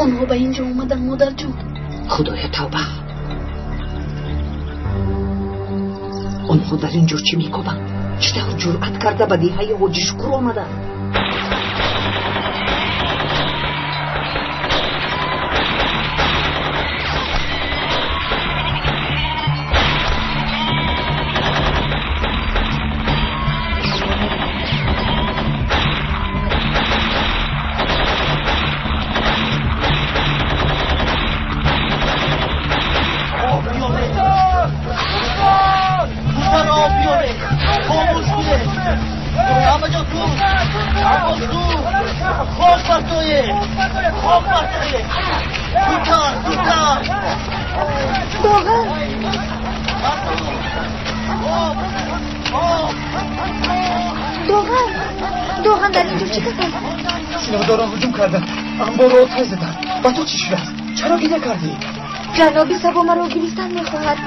Онҳо ба инҷо омаданд, модарҷон. Худоё, тавба! Онҳо дар инҷо чӣ мекобанд? Чӣ тавр ҷуръат карда ба деҳаи Ҳоҷи Шукур омаданд? Ҷаноби Сабо маро гирифтан мехоҳад.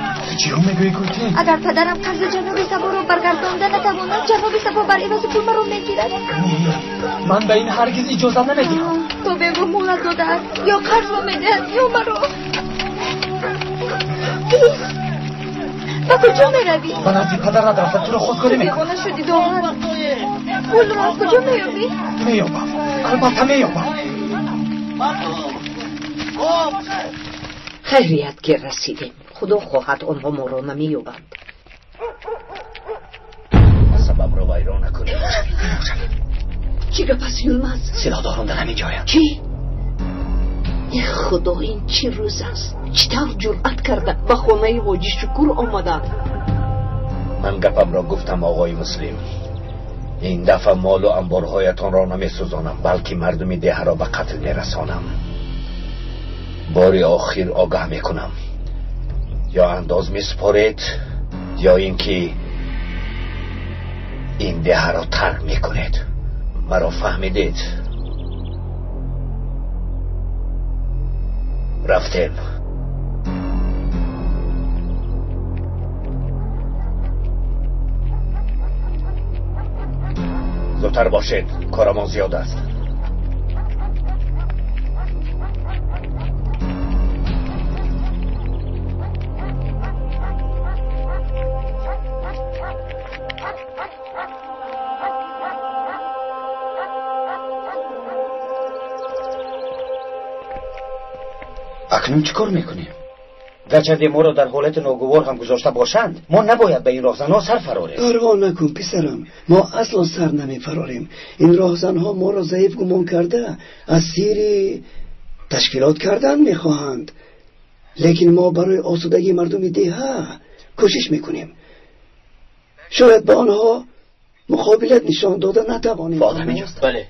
Чиро мегӯӣ, Гултин? Агар падарам қарзи ҷаноби Саборо баргардонда натавонад, ҷаноби Сабо бар ивази пул маро мегирад. Не, ман ба ин ҳаргиз иҷозат намедиҳам. То бегоҳ муҳлат додааст. Ё қарзро медиҳад, ё маро. Ба куҷо меравӣ? Ба назди падарат рафта туро хостгорӣ мекунам. Бегона шудӣ, Доған. Пулро аз куҷо меёбӣ? Меёбам, албатта меёбам. Хайрият ки расидем. Худо хоҳад онҳо моро намеёбанд. Сабабро вайрон накунед. Чӣ гап аст, Юлмаз? Силоҳдорон дар ҳамин ҷоянд. Чӣ? Э худо, ин чӣ рӯз аст? Чӣ тавр ҷуръат карда ба хонаи Ҳоҷи Шукур омаданд? Ман гапамро гуфтам, оғои Муслим. Ин дафъа молу анборҳоятонро намесӯзонам, балки мардуми деҳаро ба қатл мерасонам. Бори охир огаҳ мекунам. Ё андоз месупоред, ё ин ки ин деҳаро тарк мекунед. Маро фаҳмидед? Рафтем. Зудтар бошед, корамон зиёд аст. Акнун чӣ кор мекунем? Гарчанде моро дар ҳолати ногувор ҳам гузошта бошанд, мо набояд ба ин роҳзанҳо сар фарорем. Парво накун, писарам, мо асло сар намефарорем. Ин роҳзанҳо моро заиф гумон карда асири ташкилот кардан мехоҳанд. Лекин мо барои осудагии мардуми деҳа кӯшиш мекунем. Шояд ба онҳо муқобилат нишон дода натавонем. Фоат ҳаминҷост? Бале.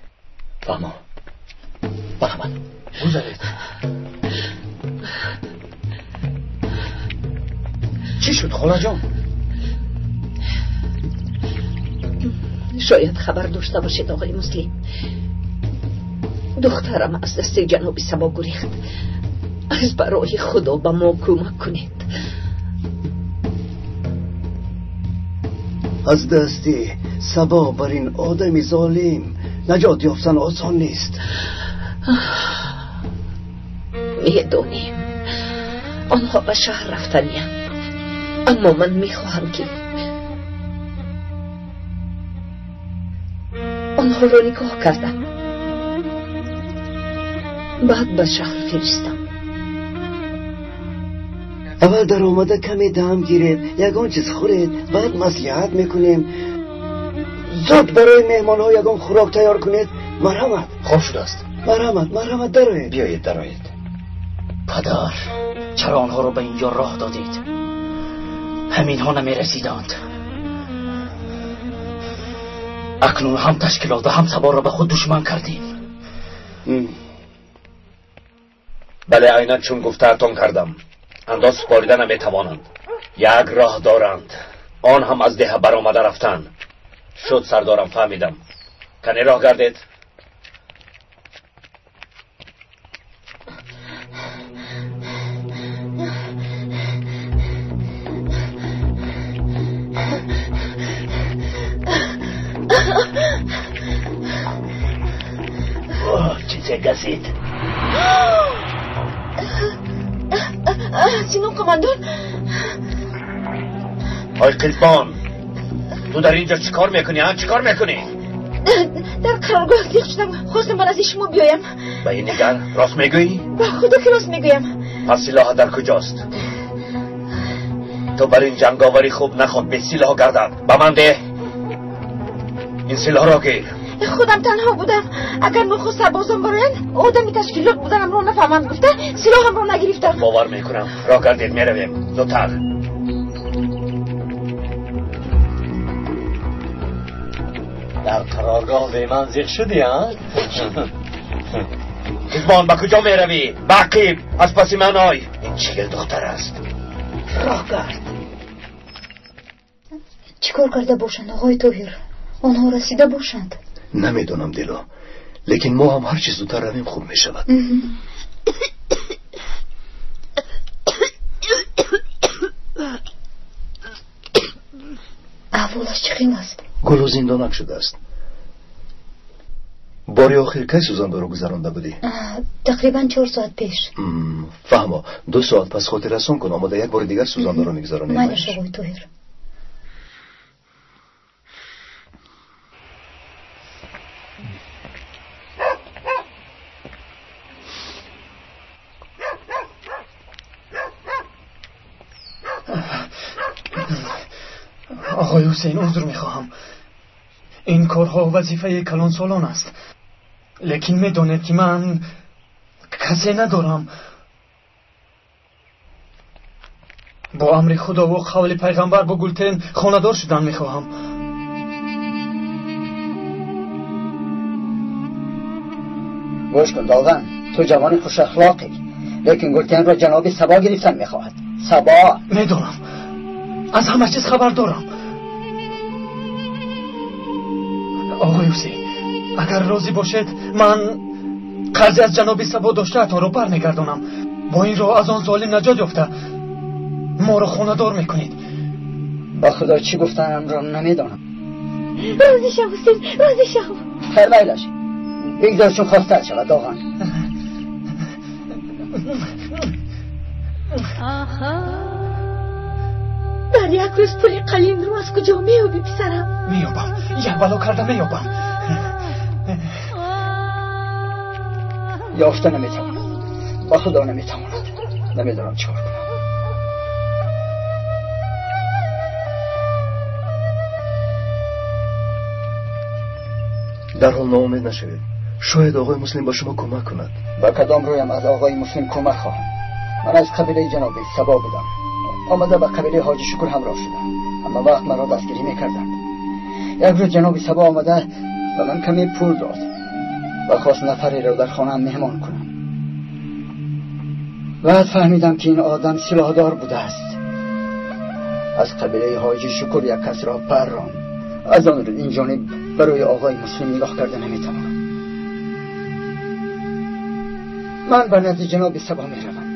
Фаҳмо. Марҳамат, гузаред. Чӣ шуд, холаҷон? Шояд хабар дошта бошед, оғои Муслим. Духтарам аз дасти ҷаноби Сабо гурехт. Аз барои Худо ба мо кӯмак кунед. Аз дасти Сабо бар ин одами золим наҷот ёфтан осон нест. Медонем онҳо ба шаҳр рафтаниянд, аммо ман мехоҳам ки онҳоро нигоҳ кардам, баъд ба шаҳр фиристам. Аввал даромада каме дам гиред, ягон чиз хӯред, баъд маслиҳат мекунем. Зуд барои меҳмонҳо ягон хӯрок тайёр кунед. Марҳамат. Хоб шудааст. Марҳамат, марҳамат, дароед. Биёед, дароед. Падар, чаро онҳоро ба инҷо роҳ додед? Ҳаминҳо намерасиданд. Акнун ҳам ташкилот ва ҳам Саборо ба худ душман кардем. Бале, айнан чун гуфтаатон кардам. Андоз супорида наметавонанд. Як роҳ доранд, он ҳам аз деҳа баромада рафтан. Шуд, сардорам, фаҳмидам. Кане роҳ гардед. Чизе газид. Сино командон. Ой Қилбон, ту дар инҷо чӣ кор мекунӣ? Чӣ кор мекунӣ? Дар қароргоҳ зиқ шудам, хостам ба назди шумо биёям. Ба ин нигар рост мегӯӣ? Ба худо ки рост мегӯям. Пас силоҳ дар куҷост? Ту бар ин ҷанговари хуб нахоҳ бесилоҳ гардад. Ба ман деҳ ин силоҳро гир. Худам танҳо будам. Агар нохост сарбозон бароянд, одами ташкилот буданамро нафаҳманд гуфта силоҳамро нагирифтам. Бовар мекунам. Роҳ гардед, меравем. Зудтар. Дар қароргоҳ бе ман зиқ шудӣ, а? Қизбон, ба куҷо меравӣ? Ба ақиб, аз паси ман ой. Ин чӣ гел духтар аст? Роҳ гард. Чӣ кор карда бошанд, оғои Тоҳир? Онҳо расида бошанд? Намедонам, Дило, лекин мо ҳам ҳарчи зудтар равем хуб мешавад. Аҳволаш чӣ хел аст? Гулу зиндонак шудааст. Бори охир кай сӯзандоро гузаронда будӣ? Тақрибан 4 соат пеш. Фаҳмо, 2 соат пас хотиррасон кун, омода як бори дигар сӯзандоро мегузаронем. Майлаш, оғои Тоҳир. Оғои Ҳусейн, узр мехоҳам. Ин корҳо вазифаи калонсолон аст. Лекин медонед ки ман касе надорам. Бо амри Худо ва қавли пайғамбар бо Гултен хонадор шудан мехоҳам. Гӯш кун, Доған, ту ҷавони хушахлоқӣ, лекин Гултенро ҷаноби Сабо гирифтан мехоҳад. Сабо! Медонам, аз ҳама чиз хабар дорам. Оғои Ҳусейн, агар розӣ бошед, ман қарзе аз ҷаноби Сабо доштаатонро бармегардонам. Бо ин роҳ аз он золим наҷот ёфта моро хонадор мекунед. Ба худо чӣ гуфтанамро намедонам. Розӣ шав, Ҳусейн, розӣ шав. Хайр, майлаш, бигзор чун хостар шавад, Доған. Дар як рӯз пули қалинро аз куҷо меёбӣ, писарам? Меёбам, як бало карда меёбам. Ёфта наметавонад, ба худо наметавонад. Намедонам чӣ кор кунам. Дарҳол ноумед нашавед. Шояд оғои Муслим ба шумо кӯмак кунад. Ба кадом рӯям аз оғои Муслим кӯмак хоҳам? Ман аз қабилаи ҷаноби Сабо будам. Омада ба қабилаи Ҳоҷи Шукур ҳамроҳ шудам. Ҳама вақт маро дастгирӣ мекарданд. Як рӯз ҷаноби Сабо омада ба ман каме пул дод ва хост нафареро дар хонаам меҳмон кунам. Баъд фаҳмидам ки ин одам силоҳдор будааст. Аз қабилаи Ҳоҷи Шукур як касро паррон. Аз он ин ҷониб барои оғои Муслим нигоҳ карда наметавонам. Ман ба назди ҷаноби Сабо меравам.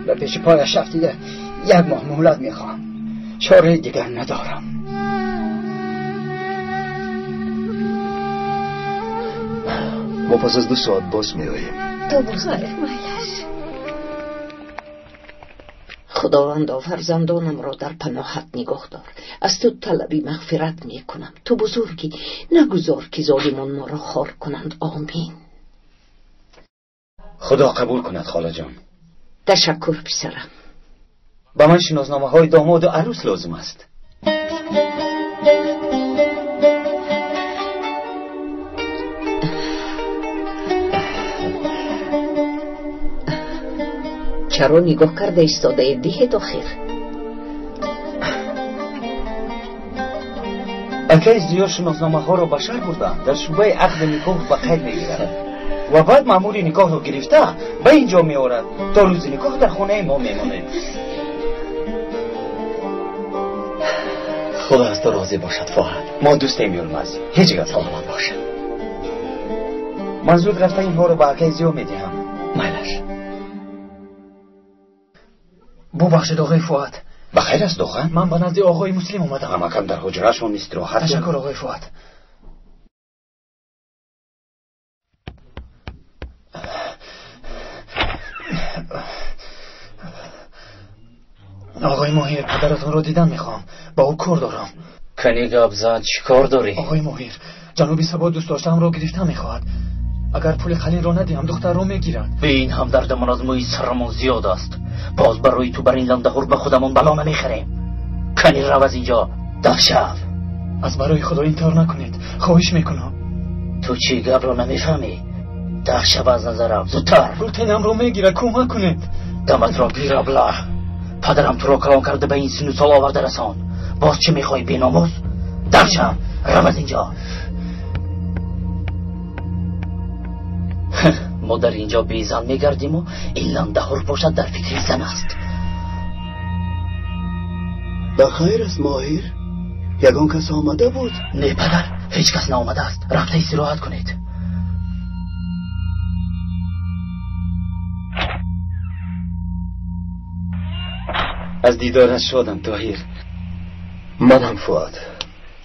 Ба пеши пояш афтида 1 моҳ муҳлат мехоҳам. Чораи дигар надорам. Мо пас аз 2 соат боз меоем. То боз майлаш. Худовандо, фарзандонамро дар паноҳат нигоҳ дор. Аз ту талаби мағфират мекунам. Ту бузургӣ, нагузор ки золимон моро хор кунанд. Омин. Худо қабул кунад, холаҷон. Ташаккур, писарам. Ба ман шиносномаҳои домоду арӯс лозим аст. Чаро нигоҳ карда истодаед? Диҳед охир. Акаи Зиё шиносномаҳоро ба шаҳр бурдам, дар шӯъбаи ақди никоҳ ба қайд мегирад ва баъд маъмури никоҳро гирифта ба ин ҷо меорад. То рӯзи никоҳ дар хонаи мо мемонед. Худо аз ту розӣ бошад, Фоҳад. Мо дӯстем, Юлмаз. Ҳеҷ гоҳ саломат бош. Ман зуд рафта инҳоро ба акаи Зиё медиҳам. Майлаш. Бубахшед, оғои Фуат. Ба хайр аст, Доған? Ман ба назди оғои Муслим омадам. Амакам дар ҳуҷрашон истироҳат. Ташаккур, оғои Фуат. Оғои Моҳир, падаратонро дидан мехоҳам. Ба ӯ кор дорам. Кани гап зан, чӣ кор дорӣ? Оғои Моҳир, ҷаноби Сабо дӯст доштаамро гирифта мехоҳад. Агар пули қалинро надиҳам, духтарро мегирад. Ин ҳам дардамон аз мӯи сарамон зиёд аст. Боз барои ту бар ин ландаҳур ба худамон бало намехарем. Кани рав аз инҷо, даҳшав. Аз барои Худо ин тавр накунед, хоҳиш мекунам. Ту чӣ гапро намефаҳмӣ? Даҳшав аз назарам, зудтар. Гултенамро мегирад, кӯмак кунед. Даматро гир, аблаҳ. Падарам туро калон карда ба ин сину сол оварда расон. Боз чӣ мехоҳӣ, беномус? Даҳшав, рав аз инҷо. Мо дар инҷо безан мегардиму ин ландаҳур бошад дар фикри зан аст. Ба хайр аст, Моҳир? Ягон кас омада буд? Не, падар, ҳеҷ кас наомадааст. Рафта истироҳат кунед. Аз дидорат шодам, Тоҳир. Ман ҳам, Фуад.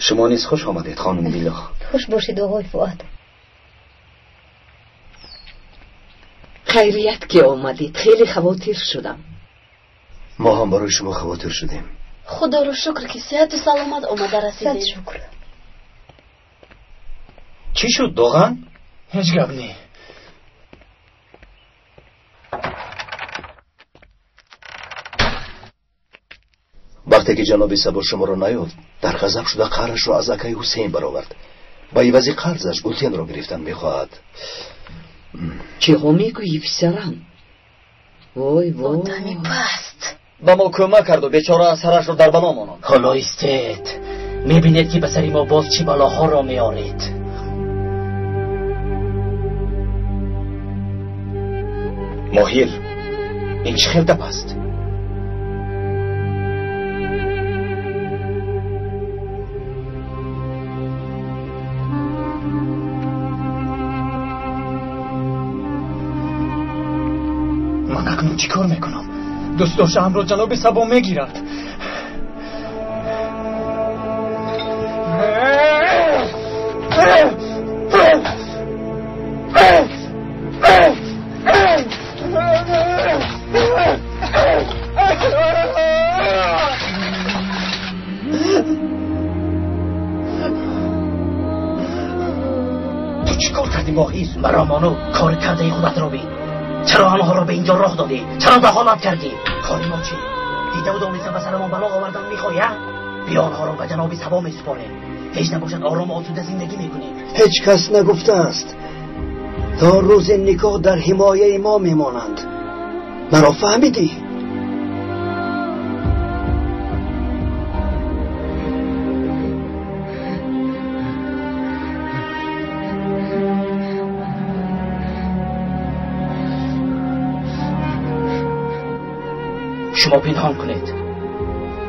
Шумо низ хуш омадед, хонум Дило. Хуш бошед, оғои Фуад. Хайрият ки омадед, хеле хавотир шудам. Мо ҳам барои шумо хавотир шудем. Худоро шукр ки сиҳату саломат омада расидед. Сад шукр. Чӣ шуд, Доған? Ҳеҷ гап не. Вақте ки ҷаноби Сабо шуморо наёфт, дар ғазаб шуда қаҳрашро аз акаи Ҳусейн баровард. Ба ивази қарзаш Гултенро гирифтан мехоҳад. Чиҳо мегӯӣ, писарам? Вой, вой. Одами паст. Ба мо кӯмак карду бечора сарашро дар бало монд. Ҳоло истед, мебинед ки ба сари мо боз чӣ балоҳоро меоред. Моҳир, ин чӣ хел гап аст? Ман акнун чӣ кор мекунам? Дӯст доштаамро ҷаноби Сабо мегирад. Ту чӣ кор кардӣ, Моҳир? Маро мону кори кардаи худатро бин. Чаро онҳоро ба инҷо роҳ додӣ? Чаро дахолат кардӣ? Кори мо чӣ? Дидаву дониста ба сарамон бало овардан мехоҳӣ, а? Биё онҳоро ба ҷаноби Сабо месупорем. Ҳеҷ набошад орому осуда зиндагӣ мекунем. Ҳеҷ кас нагуфтааст. То рӯзи никоҳ дар ҳимояи мо мемонанд. Маро фаҳмидӣ? Шумо пинҳон кунед.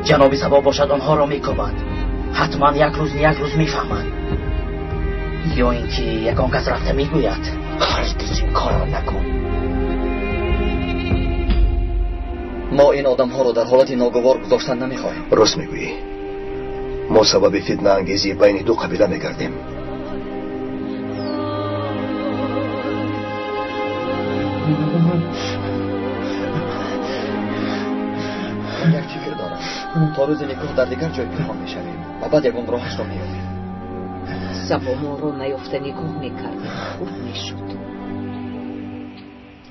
Ҷаноби Сабо бошад онҳоро мекӯбад. Ҳатман як рӯз не як рӯз мефаҳмад. Ё ин ки ягон кас рафта мегӯяд. Ҳаргиз ин корро накун. Мо ин одамҳоро дар ҳолати ногувор гузоштан намехоҳем. Рост мегӯӣ. Мо сабаби фитнаангезии байни ду қабила мегардем. Як фикр дорам. То рӯзи никоҳ дар дигар ҷой пинҳон мешавем ва баъд ягон роҳашро меёбем. Сабо моро наёфта нигоҳ мекардем, хуб мешуд.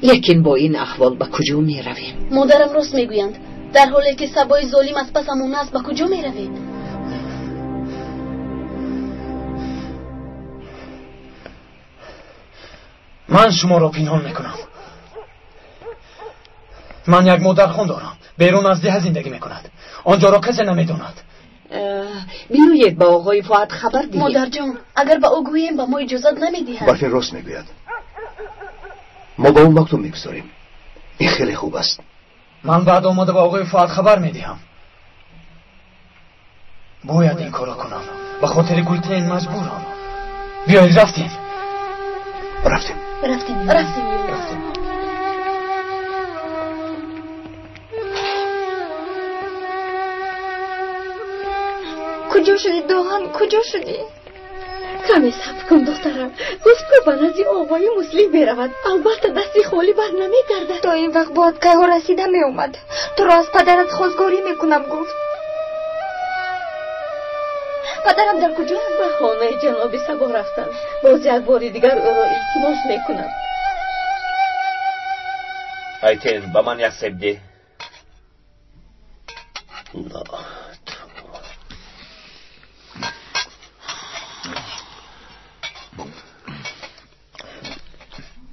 Лекин бо ин аҳвол ба куҷо меравем? Модарам рост мегӯянд. Дар ҳоле ки Сабои золим аз пасамон аст, ба куҷо меравем? Ман шуморо пинҳон мекунам. Ман як модархон дорам. Берун аз деҳа зиндагӣ мекунад. Он ҷоро касе намедонад. Биёед ба оғои Фуад хабар диҳем. Модарҷон, агар ба ӯ гӯем, ба мо иҷозат намедиҳад. Барфин рост мегӯяд. Мо ба ӯ мактуб мегузорем. Ин хеле хуб аст. Ман баъд омада ба оғои Фуад хабар медиҳам. Бояд ин корро кунам. Ба хотири Гултен маҷбурам. Биёед, рафтем. Рафтем. Рафтем, рафтем, рафтем. Куҷо шудӣ, Доған? Куҷо шудӣ? Каме сабр кун духтарам. Гуфт ку ба назди оғои Муслим меравад. Албатта дасти холӣ бар намегардад. То ин вақт бояд кайҳо расида меомад. Туро аз падарат хостгорӣ мекунам, гуфт. Падарам дар куҷо? Ба хонаи ҷаноби Сабо рафтанд. Боз як бори дигар ӯро илтимос мекунам. Айтен, ба ман як себ деҳ.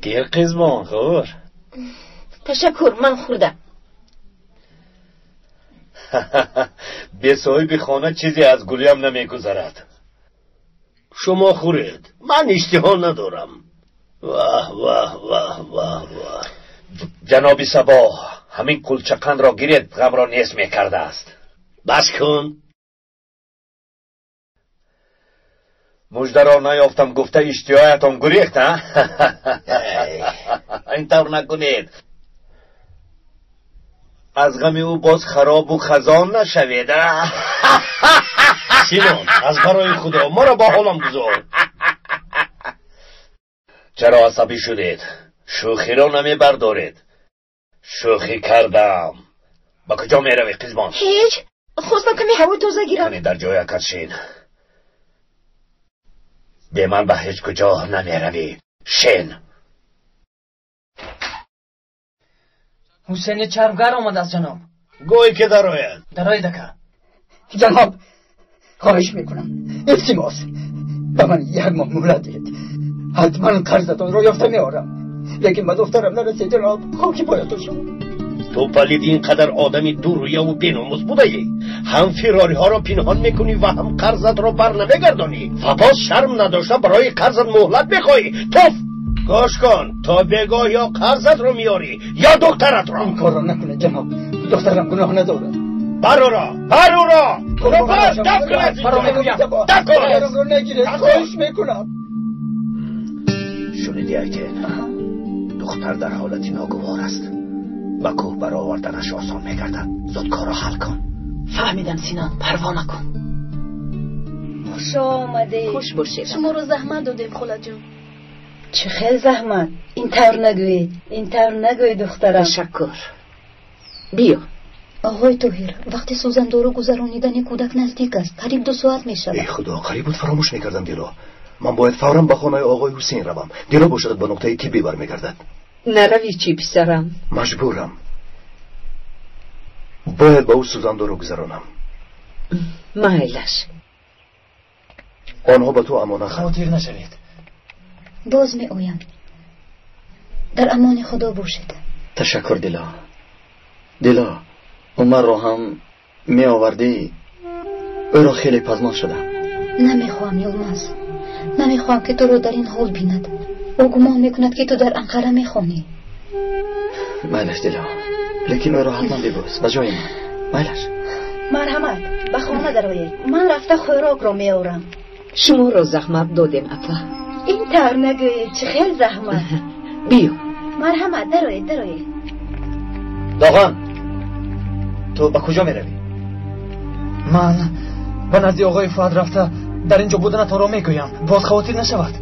Гир қизмон, хӯр. Ташаккур, ман хӯрдам. Бесоҳиби хона чизе аз гулиям намегузарад. Шумо хӯред, ман иштиҳо надорам. Ваҳ, ваҳ, ваҳ, ваҳ, ваҳ. Ҷаноби Сабо, ҳамин кулчақандро гиред, ғамро нес мекардааст. Бас кун. Муждаро наёфтам гуфта иштиҳоятон гурехт, а? Ин тавр накунед. Аз ғами ӯ боз харобу хазон нашавед. Синон, аз барои Худо моро бо ҳолам гузор. Чаро асабӣ шудед? Шӯхиро намебардоред. Шӯхӣ кардам. Ба куҷо меравӣ, қизмон? Ҳеҷ. Хостам каме ҳавои тоза гирам. Кане дар ҷоякат шин. Бе ман ба ҳеҷ куҷо намеравӣ. Шин. Ҳусейни чармгар омадааст, ҷаноб. Гӯй ки дарояд. Дароед, ака. Ҷаноб, хоҳиш мекунам, илтимос, ба ман як моҳ муҳлат диҳед. Ҳатман қарзатонро ёфта меорам. Лекин ба духтарам нарасед, ҷаноб, хоки поятон шавад. Ту палид ин қадар одами дуррӯяву беномус будаӣ. Ҳам фирориҳоро пинҳон мекунӣ ва ҳам қарзатро бар намегардонӣ ва боз шарм надошта барои қарзат муҳлат мехоҳӣ. Туф! Гӯш кун, то бегоҳ ё қарзатро меорӣ ё духтаратро. Ин корро накунед, ҷаноб, духтарам гуноҳ надорад. Бар ӯро, бар ӯро! Даф кун аз инҷо! Даф кун! Духтарамро нагиред, хоҳиш мекунам. Шунидӣ, Айтен? Духтар дар ҳолати ногувор аст. Ба кӯҳ бароварданаш осон мегардад. Зуд корро ҳал кун. Фаҳмидам, Синон, парво накун. Хуш омадед. Хуш бошед. Шуморо заҳмат додем, холаҷон. Чӣ хел заҳмат? Ин тавр нагӯед, ин тавр нагӯед, духтарам. Ташаккур. Биё. Оғои Тоҳир, вақти сӯзандору гузаронидани кӯдак наздик аст. Қариб 2 соат мешавад. Эй Худо, қариб буд фаромӯш мекардам, Дило. Ман бояд фавран ба хонаи оғои Ҳусейн равам. Дило бошад ба нуқтаи тиббӣ бармегардад. Наравӣ чӣ, писарам? Маҷбурам. Бояд ба ӯ сӯзандору гузаронам. Майлаш. Онҳо ба ту амонатанд. Хавотир нашавед. Боз меоям. Дар амони Худо бошед. Ташаккур, Дило. Дило, Умарро ҳам меовардӣ, ӯро хеле пазмон шудам. Намехоҳам, Юлмаз. Намехоҳам ки туро дар ин ҳол бинад. Ӯ гумон мекунад ки ту дар Анқара мехонӣ. Майлаш, Дило, лекин ӯро ҳатман бибӯс ба ҷои ман. Майлаш. Марҳамат, ба хона дароед. Ман рафта хӯрокро меорам. Шуморо заҳмат додем, апа. Ин тавр нагӯед, чӣ хел заҳмат. Биё. Марҳамат, дароед, дароед. Доған, ту ба куҷо меравӣ? Ман ба назди оғои Фуад рафта дар ин ҷо буданатонро мегӯям. Боз хавотир нашавад.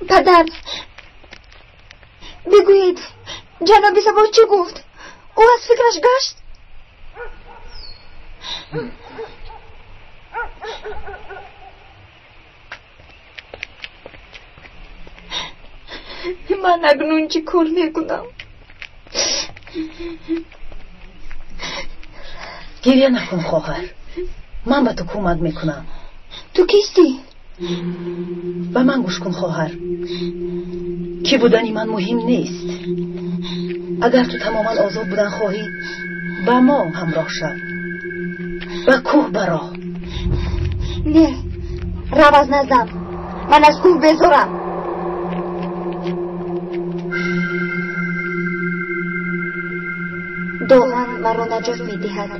Падар, бигӯед, ҷаноби Сабо чӣ гуфт? Ӯ аз фикраш гашт? Ман акнун чӣ кор мекунам? Гиря накун, хоҳар. Ман ба ту кӯмак мекунам. Ту кистӣ? Ба ман гӯш кун, хоҳар. Кӣ будани ман муҳим нест. Агар ту тамоман озод будан хоҳӣ, ба мо ҳамроҳ шав. Ба кӯҳ баро. Не, рав аз наздам. Ман аз кӯҳ безорам. Доған маро наҷот медиҳад.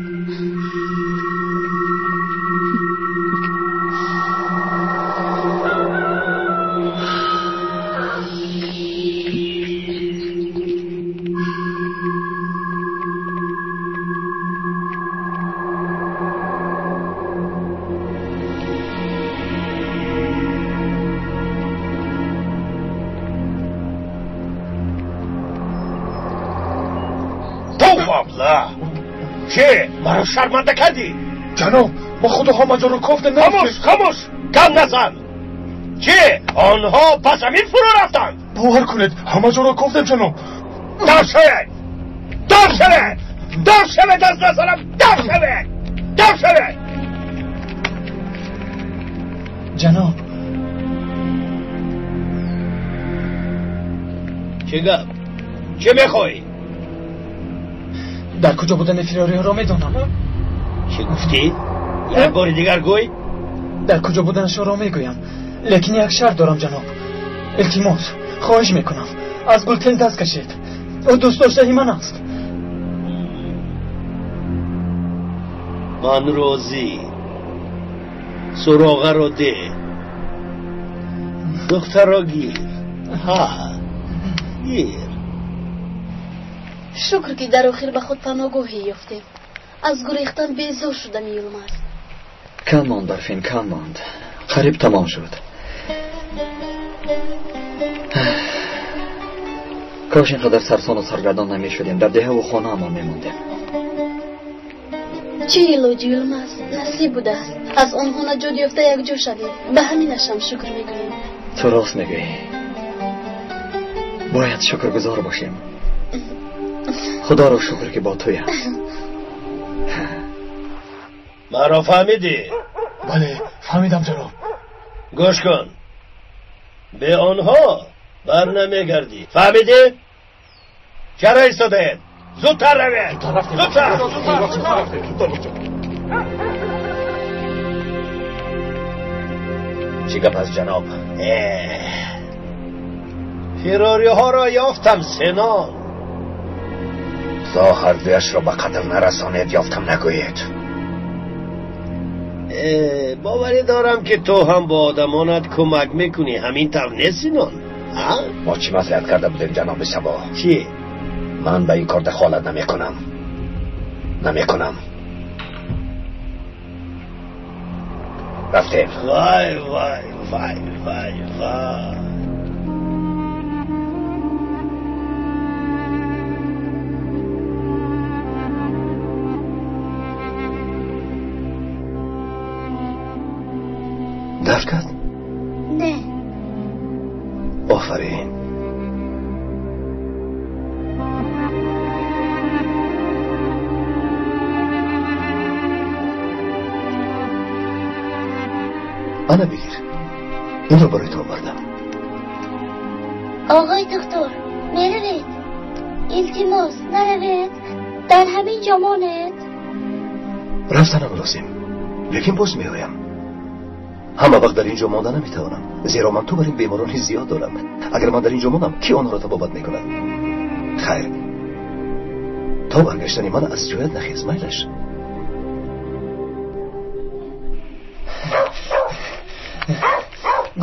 Чӣ? Маро шарманда кардӣ? Ҷаноб, мо худо ҳамаҷоро кофтем. Хомӯш, хомӯш, гап назан. Чӣ? Онҳо ба замин фурӯ рафтанд? Бовар кунед, ҳамаҷоро кофтем, ҷаноб. Дор шавед! Дор шавед! Дор шавед аз назарам! Дор шавед! Дор шавед! Ҷаноб. Чӣ гап? Чӣ мехоҳӣ? Дар куҷо будани фирориҳоро медонам. Чӣ гуфтӣ? Як бори дигар гӯй. Дар куҷо буданашонро мегӯям, лекин як шарт дорам, ҷаноб. Илтимос, хоҳиш мекунам, аз Гултен даст кашед. Ӯ дӯстдоштаи ман аст. Ман розӣ. Суроғаро деҳ. Духтарро гир. Ҳа, гир. Шукр, ки дар охир ба худ паноҳгоҳе ёфтем. Аз гурехтан безор шудам, Юлмаз. Кам монд, Барфин, кам монд. Қариб тамом шуд. Кош ин қадар сарсону саргардон намешудем, дар деҳаву хонаамон мемондем. Чӣ илоҷи, Юлмаз? Насиб будааст. Аз онҳо наҷот ёфта якҷо шавем. Ба ҳаминашам шукр мегӯем. Ту рост мегӯӣ. Бояд шукргузор бошем. Худоро шукр, ки бо туям. Маро фаҳмидӣ? Бале, фаҳмидам, ҷаноб. Гӯш кун. Бе онҳо бар намегардӣ. Фаҳмидӣ? Чаро истодаед? Зудтар равед! Зудтар! Чӣ гап аст, ҷаноб? Фирориҳоро ёфтам, Синон. То ҳардуяшро ба қатл нарасонед, ёфтам нагӯед. Боварӣ дорам, ки ту ҳам бо одамонат кӯмак мекунӣ. Ҳамин тавр нест, Синон? Мо чӣ маслиҳат карда будем, ҷаноби Сабо? Чӣ? Ман ба ин кор дахолат намекунам. Намекунам. Рафтем. Вай, вай, вай, вай, вай. Дард кард? Не. Офарин. Ана бигир. Инро барои ту овардам. Оғои доктор, меравед? Илтимос, наравед. Дар ҳамин ҷо монед. Рафтанам лозим, лекин боз меоям. Ҳама вақт дар ин ҷо монда наметавонам, зеро ман ту бар ин беморони зиёд дорам. Агар ман дар ин ҷо монам, ки онҳоро табобат мекунад? Хайр, то баргаштани ман аз ҷоят нахез, майлаш.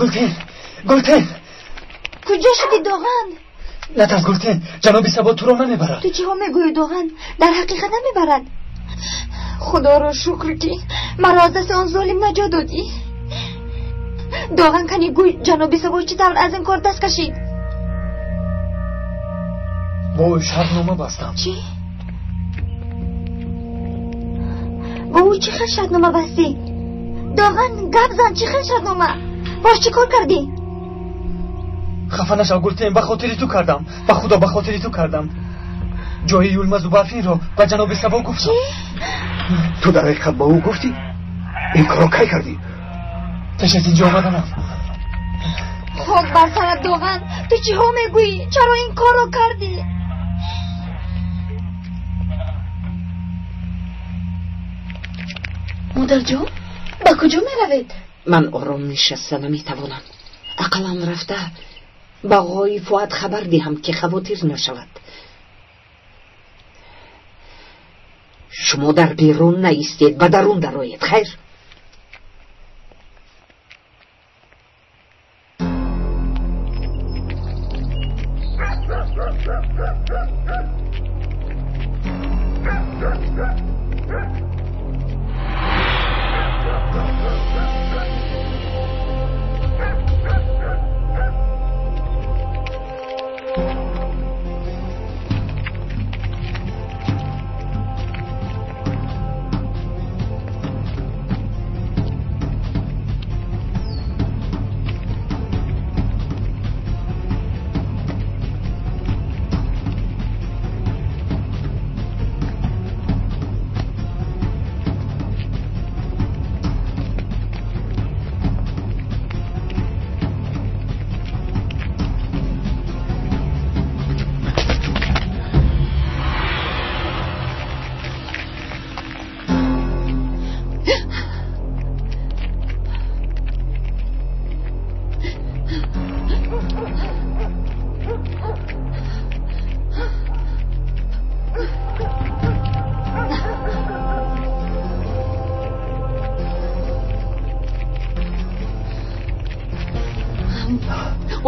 Гултен, Гултен! Куҷо шудӣ, Доған? Натарс, Гултен, ҷаноби Сабо туро намебарад. Ту чиҳо мегӯӣ, Доған? Дар ҳақиқат намебарад. Худоро шукр, ки маро аз дасти он золим наҷот додӣ. Доған, кани гӯй, ҷаноби Сабо чӣ тавр аз ин кор даст кашид? Бо ӯ шартнома бастам. Чӣ? Бо ӯ чӣ хел шартнома бастӣ? Доған, гап зан, чӣ хел шартнома? Бош чӣ кор кардӣ? Хафа нашав, Гултен, ба хотири ту кардам. Ба худо, ба хотири ту кардам. Ҷои Юлмазу Барфинро ба ҷаноби Сабо гуфтам. Ту дар ҳақиқат ба ӯ гуфтӣ? Ин корро кай кардӣ? Пеш аз инҷо омаданам. Хок бар сарат, Доған, ту чиҳо мегӯӣ? Чаро ин корро кардӣ? Модарҷон, ба куҷо меравед? Ман ором нишаста наметавонам. Ақаллан рафта ба оғои Фуад хабар диҳам, ки хавотир нашавад. Шумо дар берун наистед, ба дарун дароед. Хайр.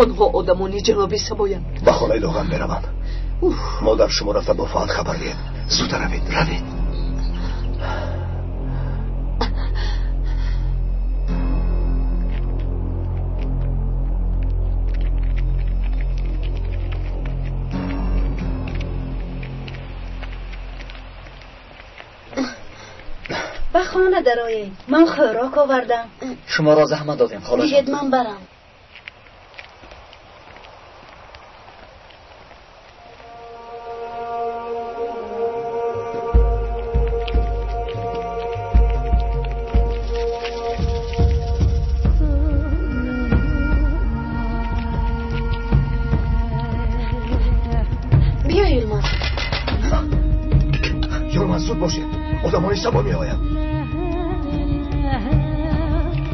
Онҳо одамони ҷаноби Сабоянд. Ба хонаи Доған мераванд. Модар, шумо рафта бо Фаҳд хабар диҳед. Зудтар равед, равед. Ба хона дароед. Ман хӯрок овардам. Шуморо заҳмат додем, холаҷон. Диҳед ман барам. Биё, Юлмаз. Юлмаз, зуд бошед. Одамони Сабо меоянд.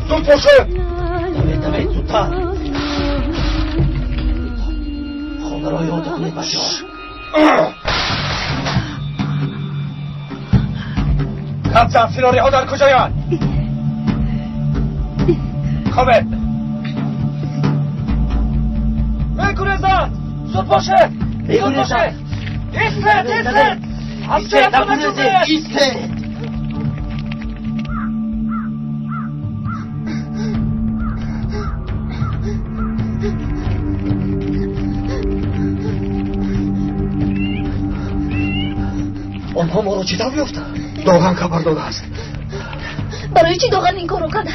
Зуд бошед! Давед, давед, зудтар. Хонаро ёда кунед, бачаҳо. Кабзан, фирориҳо дар куҷоянд? Хобед! Мегурезанд! Зуд бошед! Зуд бошед! Истед, истед! Аз ҷоятон наҷунбед! Истед! Онҳо моро чӣ тавр ёфтанд? Доған хабар додааст. Барои чӣ Доған ин корро кард?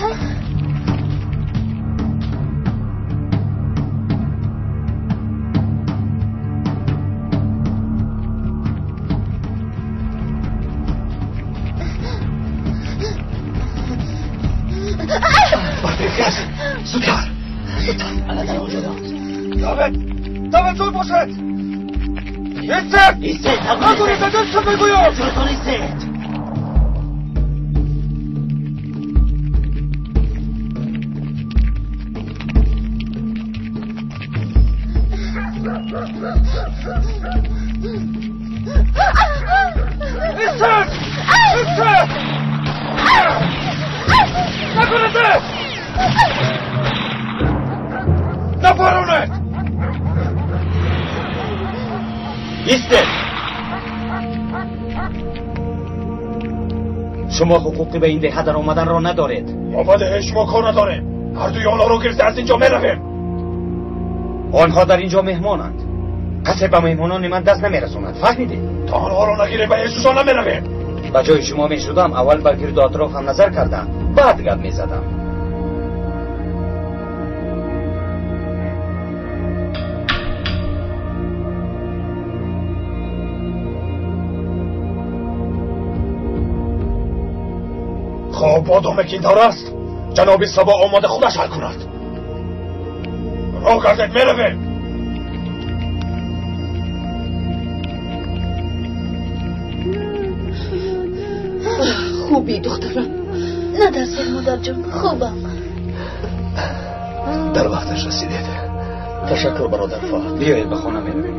Бартехез, зудтар, зудтар. Ана дар онҷо. Давед, давед, зуд бошед! Истед! Истед! Нагурезед, истед мегӯям! Ҷойтон истед! Истед! Истед! Нагурезед! Напаронед! Истед! Шумо ҳуқуқи ба ин деҳа даромаданро надоред. Мо ба деҳаи шумо кор надорем. Ҳардуи онҳоро гирифта аз инҷо меравем. Онҳо дар инҷо меҳмонанд. Касе ба меҳмонони ман даст намерасонад. Фаҳмидед? То онҳоро нагирем ба ҳеҷ намеравем. Ба ҷои шумо мешудам, аввал ба гирду атрофам назар кардам, баъд гап мезадам. Хоб, одаме ки ин тавр аст, ҷаноби Сабо омада худаш ҳал кунад. Роҳ гардед, меравем. Хуби, духтарам? Натарсед, модарҷон, хубам. Дар вақташ расидед. Ташаккур, бародар Фаҳд. Биёед ба хона меравем.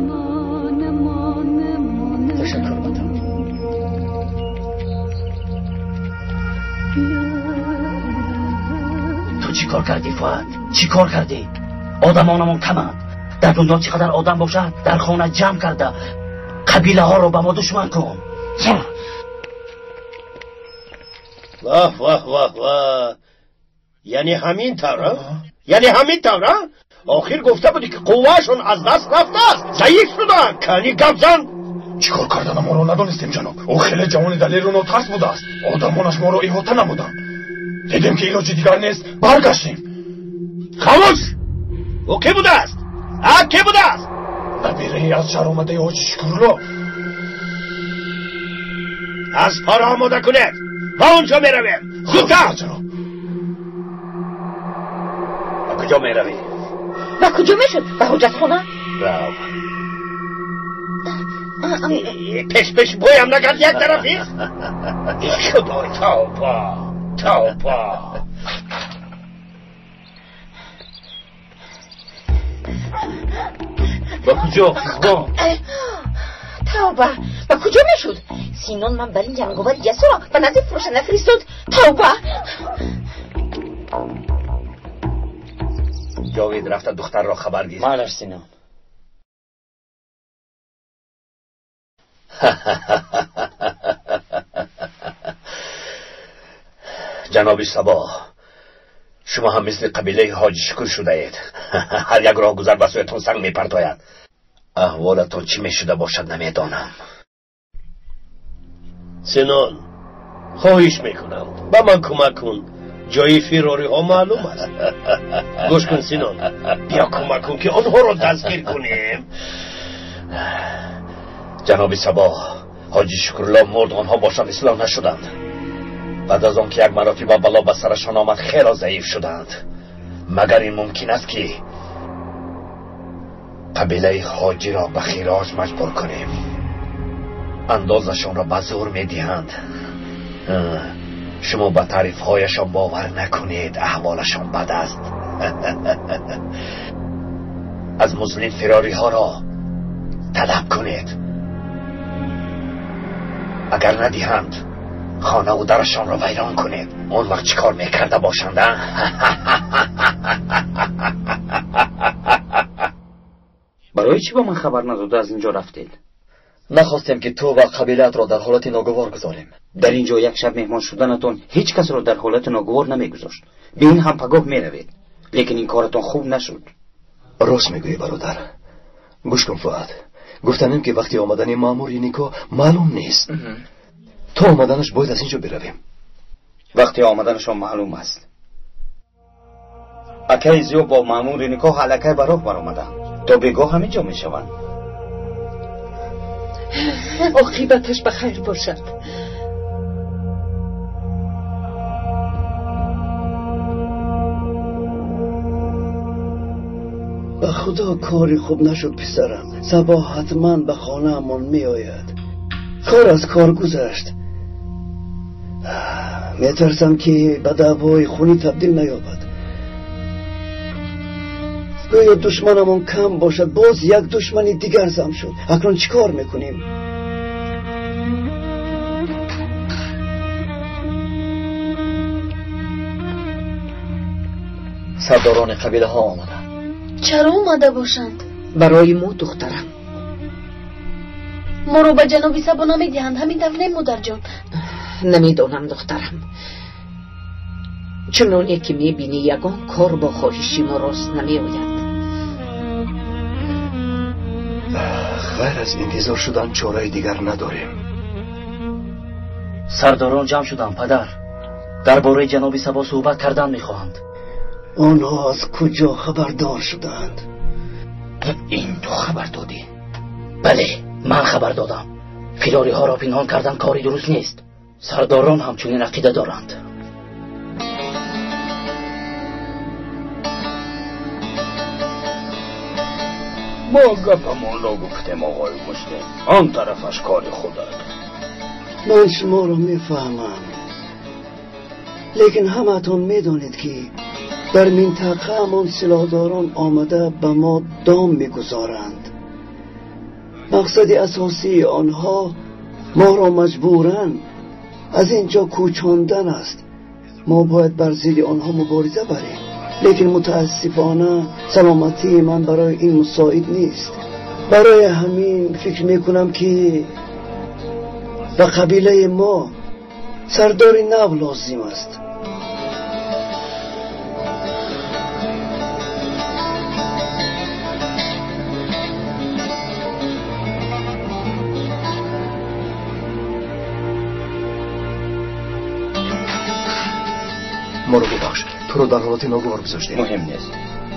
Ташаккур, батам. Ту чӣ кор кардӣ, Фуад? Чӣ кор кардӣ? Одамонамон каманд. Дар дунё чӣ қадар одам бошад, дар хона ҷамъ карда қабилаҳоро ба мо душман кун. Ваҳ ваҳ ваҳ ваҳ, яъне ҳамин тавр? Яъне ҳамин тавр? Охир гуфта будӣ ки қувваашон аз даст рафтааст, заиф шуданд. Кани гап зан. Чӣ кор карданам моро надонистем, ҷаноб. Ӯ хеле ҷавони далеру нотарс будааст. Одамонаш моро иҳота намуданд. Дидем ки илоҷи дигар нест, баргаштем. Хомӯш! Ӯ кӣ будааст? А кӣ будааст? Набираи аз шаҳр омадаи ҳоҷи Шукрулло. Аз пора омода кунед, ба он ҷо меравем. Зудтар! Ба куҷо меравӣ? Ба куҷо мешуд? Ба ҳоҷатхона. Рав. Пеш пеш боям накард як тарафи? Худой, тавба, тавба. Ба куҷо, қизбон? Тавба, ба куҷо мешуд? Синон ман бар ин ҷанговари ҷасурро ба назди фурӯшанда фиристод. Тавба! Ҷовид рафта духтарро хабар гир. Майлаш, Синон. Ҷаноби Сабо, шумо ҳам мисли қабилаи ҳоҷи Шукр шудаед. Ҳар як роҳгузар ба сӯятон санг мепартояд. Аҳволатон чӣ мешуда бошад намедонам. Синон, хоҳиш мекунам, ба ман кӯмак кун. Ҷои фирориҳо маълум аст. Гӯш кун, Синон, биё кӯмак кун ки онҳоро дастгир кунем. Ҷаноби Сабо, ҳоҷи Шукрулло мурд, онҳо бошад ислоҳ нашуданд. Баъд аз он ки як маротиба бало ба сарашон омад, хело заиф шуданд. Магар ин мумкин аст ки қабилаи ҳоҷиро ба хироҷ маҷбур кунем? Андозашонро ба зӯр медиҳанд. Шумо ба таърифҳояшон бовар накунед, аҳволашон бад аст. Аз муслим фирориҳоро талаб кунед. Агар надиҳанд, хонаву дарашонро вайрон кунед. Он вақт чӣ кор мекарда бошанд? Барои чӣ ба ман хабар надода аз ин ҷо рафтед? Нахостем ки ту ва қабилаатро дар ҳолати ногувор гузорем. Дар ин ҷо як шаб меҳмон шуданатон ҳеҷ касро дар ҳолати ногувор намегузошт. Бе ин ҳам пагоҳ меравед. Лекин ин коратон хуб нашуд. Рост мегӯӣ, бародар. Гӯш кун, Фуад. Гуфтанем ки вақти омадани маъмури никоҳ маълум нест. То омаданаш бояд аз ин ҷо биравем. Вақти омаданашон маълум аст. Акаи Зиё бо маъмури никоҳ аллакай ба роҳ баромаданд. То бегоҳ ҳамин ҷо мешаванд. Оқибаташ ба хайр бошад. Ба худо кори хуб нашуд, писарам. Сабо ҳатман ба хонаамон меояд. Кор аз кор гузашт. Метарсам ки ба даъвои хунӣ табдил наёбад. Гӯё душманамон кам бошад, боз як душмани дигар зам шуд. Акнун чӣ кор мекунем? Сардорони қабилаҳо омаданд. Чаро омада бошанд? Барои мо, духтарам. Моро ба ҷаноби Сабо намедиҳанд, ҳамин тавр не, модарҷон? Намедонам, духтарам. Чуноне ки мебинӣ, ягон кор бо хоҳиши мо рост намеояд. Ғайр аз интизор шудан чораи дигар надорем. Сардорон ҷамъ шуданд, падар. Дар бораи ҷаноби Сабо суҳбат кардан мехоҳанд. Онҳо аз куҷо хабардор шуданд? Ин ту хабар додӣ? Бале, ман хабар додам. Фирориҳоро пинҳон кардан кори дуруст нест. Сардорон ҳамчунин ақида доранд. Мо гапамонро гуфтем, оғои Муслим. Он тарафаш кори худат. Ман шуморо мефаҳмам. Лекин ҳамаатон медонед ки дар минтақаамон силоҳдорон омада ба мо дом мегузоранд. Мақсади асосии онҳо моро маҷбуран аз ин ҷо кӯчондан аст. Мо бояд бар зидди онҳо мубориза барем. Лекин мутаассифона саломатии ман барои ин мусоид нест. Барои ҳамин фикр мекунам, ки ба қабилаи мо сардори нав лозим аст. Моро бубахш, туро дар ҳолати ногувор гузоштем. Муҳим нест,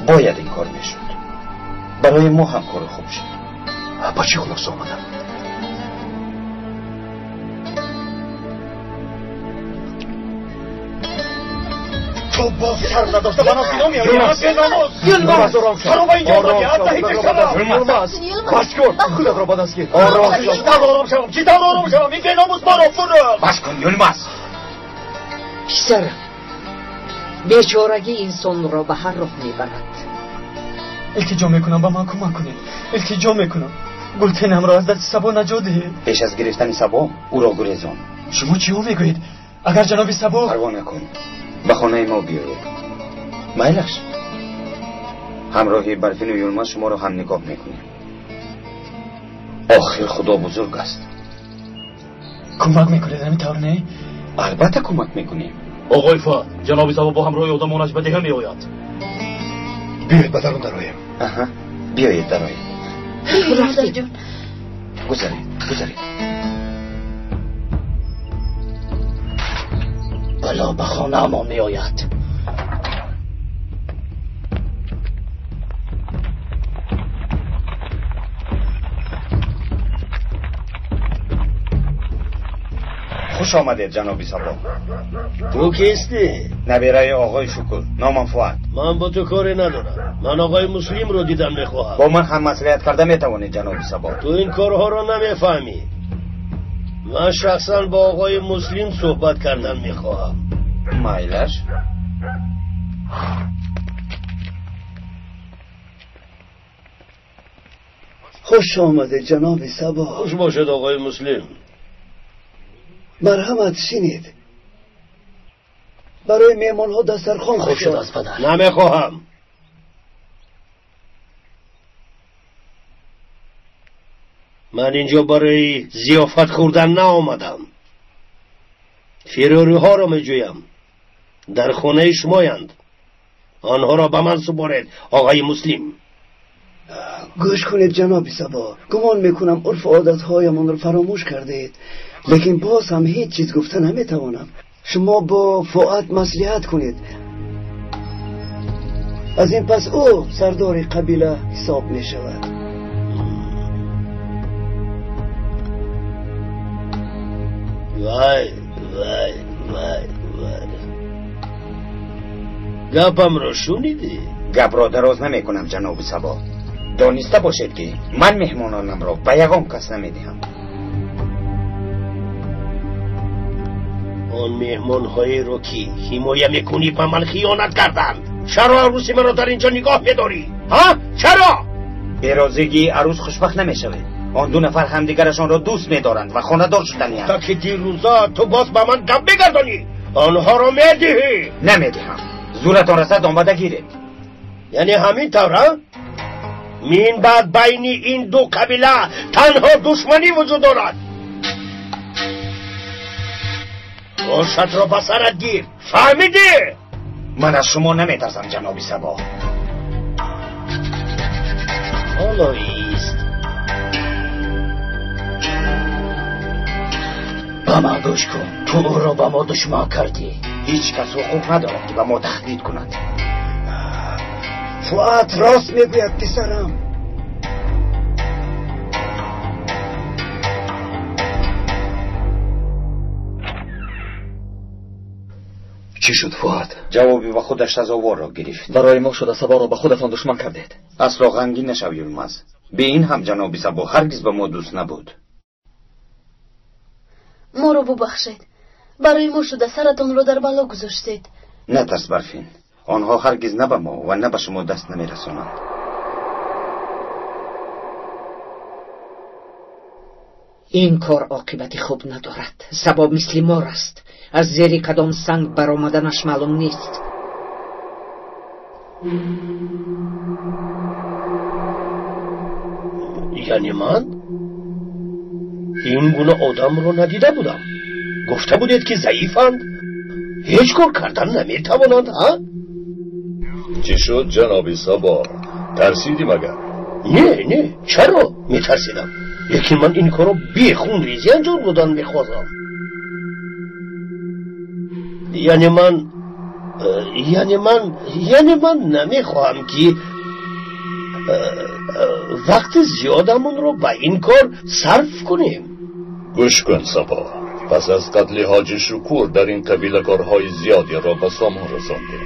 бояд ин кор мешуд. Барои мо ҳам кори хуб шуд. Ба чӣ хулоса омадам? Ту боз шарм надошта ба нас бино меоӣ? Беномус! Юлмаз, ором шав. Чаро ба инҷо омадӣ? Аз даҳи пешам! Юлмаз, бас кун, худатро ба даст гир. Ором шав. Чӣ тавр ором шавам? Чӣ тавр ором шавам? Ин беномус маро фурӯхт! Бас кун, Юлмаз! Писарам, бечорагӣ инсонро ба ҳар роҳ мебарад. Илтиҷо мекунам, ба ман кӯмак кунед. Илтиҷо мекунам, Гултинамро аз дасти Сабо наҷот диҳед. Пеш аз гирифтани Сабо ӯро гурезон. Шумо чиҳо мегӯед? Агар ҷаноби Сабо... Парво накун, ба хонаи мо биёед. Майлаш, ҳамроҳи Барфину Юлмаз шуморо ҳам нигоҳ мекунем. Охир Худо бузург аст. Кӯмак мекунед, ҳамин тавр не? Албатта кӯмак мекунем. Оғои Фуат, ҷаноби Сабо бо ҳамроҳи одамонаш ба деҳа меояд. Биёед ба дарун дароем. Аҳа, биёед дароем. Модарҷон. Гузаред, гузаред. Бало ба хонаамон меояд. Хуш омадед, ҷаноби Сабо. Ту кистӣ? Набираи оғои Шукур, номам Фуат. Ман бо ту коре надорам. Ман оғои Муслимро дидан мехоҳам. Бо ман ҳам маслиҳат карда метавонед, ҷаноби Сабо. Ту ин корҳоро намефаҳмӣ. Ман шахсан бо оғои Муслим суҳбат кардан мехоҳам. Майлаш. Хуш омадед, ҷаноби Сабо. Хуш бошед, оғои Муслим. Марҳамат, шинед. Барои меҳмонҳо дастархон хуб шудааст, падар. Намехоҳам. Ман инҷо барои зиёфат хӯрдан наомадам. Фирориҳоро меҷӯям. Дар хонаи шумоянд. Онҳоро ба ман супоред, оғои Муслим. Гӯш кунед, ҷаноби Сабо. Гумон мекунам урфу одатҳоямонро фаромӯш кардед. Лекин боз ҳам ҳеҷ чиз гуфта наметавонам. Шумо бо Фуат маслиҳат кунед. Аз ин пас ӯ сардори қабила ҳисоб мешавад. Вай, вай, вай, вай. Гапамро шунидӣ? Гапро дароз намекунам, ҷаноби Сабо. Дониста бошед, ки ман меҳмононамро ба ягон кас намедиҳам. Он меҳмонҳоеро, ки ҳимоя мекунӣ, ба ман хиёнат карданд. Чаро арӯси маро дар инҷо нигоҳ медорӣ? Ҳа? Чаро? Берозигии арӯс хушбахт намешавед. Он ду нафар ҳамдигарашонро дӯст медоранд ва хонадор шуданианд. То ки дирӯза ту боз ба ман гап мегардонӣ, онҳоро медиҳӣ. Намедиҳам. Зуратон расад, омада гиред. Яъне ҳамин тавр, а? Мин баъд байни ин ду қабила танҳо душманӣ вуҷуд дорад. Ошатро ба сарат гир, фаҳмидӣ? Ман аз шумо наметарсам, ҷаноби Сабо. Ҳоло ист. Ба ман гӯш кун, ту ӯро ба мо душман кардӣ. Ҳеҷ кас ҳуқуқ надорад, ки ба мо таҳдид кунад. Фуат рост мегӯяд, писарам. Чӣ шуд, Фуат? Ҷавоби ба худаш сазоворро гирифт. Барои мо шуда Саборо ба худатон душман кардед. Асло ғамгин нашав, Юлмаз. Бе ин ҳам ҷаноби Сабо ҳаргиз ба мо дӯст набуд. Моро бубахшед. Барои мо шуда саратонро дар бало гузоштед. Натарс, Барфин. Онҳо ҳаргиз на ба мо ва на ба шумо даст намерасонанд. Ин кор оқибати хуб надорад. Сабо мисли мор аст. Аз зери кадом санг баромаданаш маълум нест. Яъне ман ин гуна одамро надида будам. Гуфта будед, ки заифанд, ҳеҷ кор кардан наметавонанд, ҳа? Чӣ шуд, ҷаноби Сабо? Тарсидӣ магар? Не, не, чаро метарсидам? Лекин ман ин корро бехунрезӣ анҷом додан мехоҳам. Яъне ман намехоҳам, ки вақти зиёдамонро ба ин кор сарф кунем. Гӯш кун, Сабо. Пас аз қатли ҳоҷи Шукур дар ин қабила корҳои зиёдеро ба сомон расондем.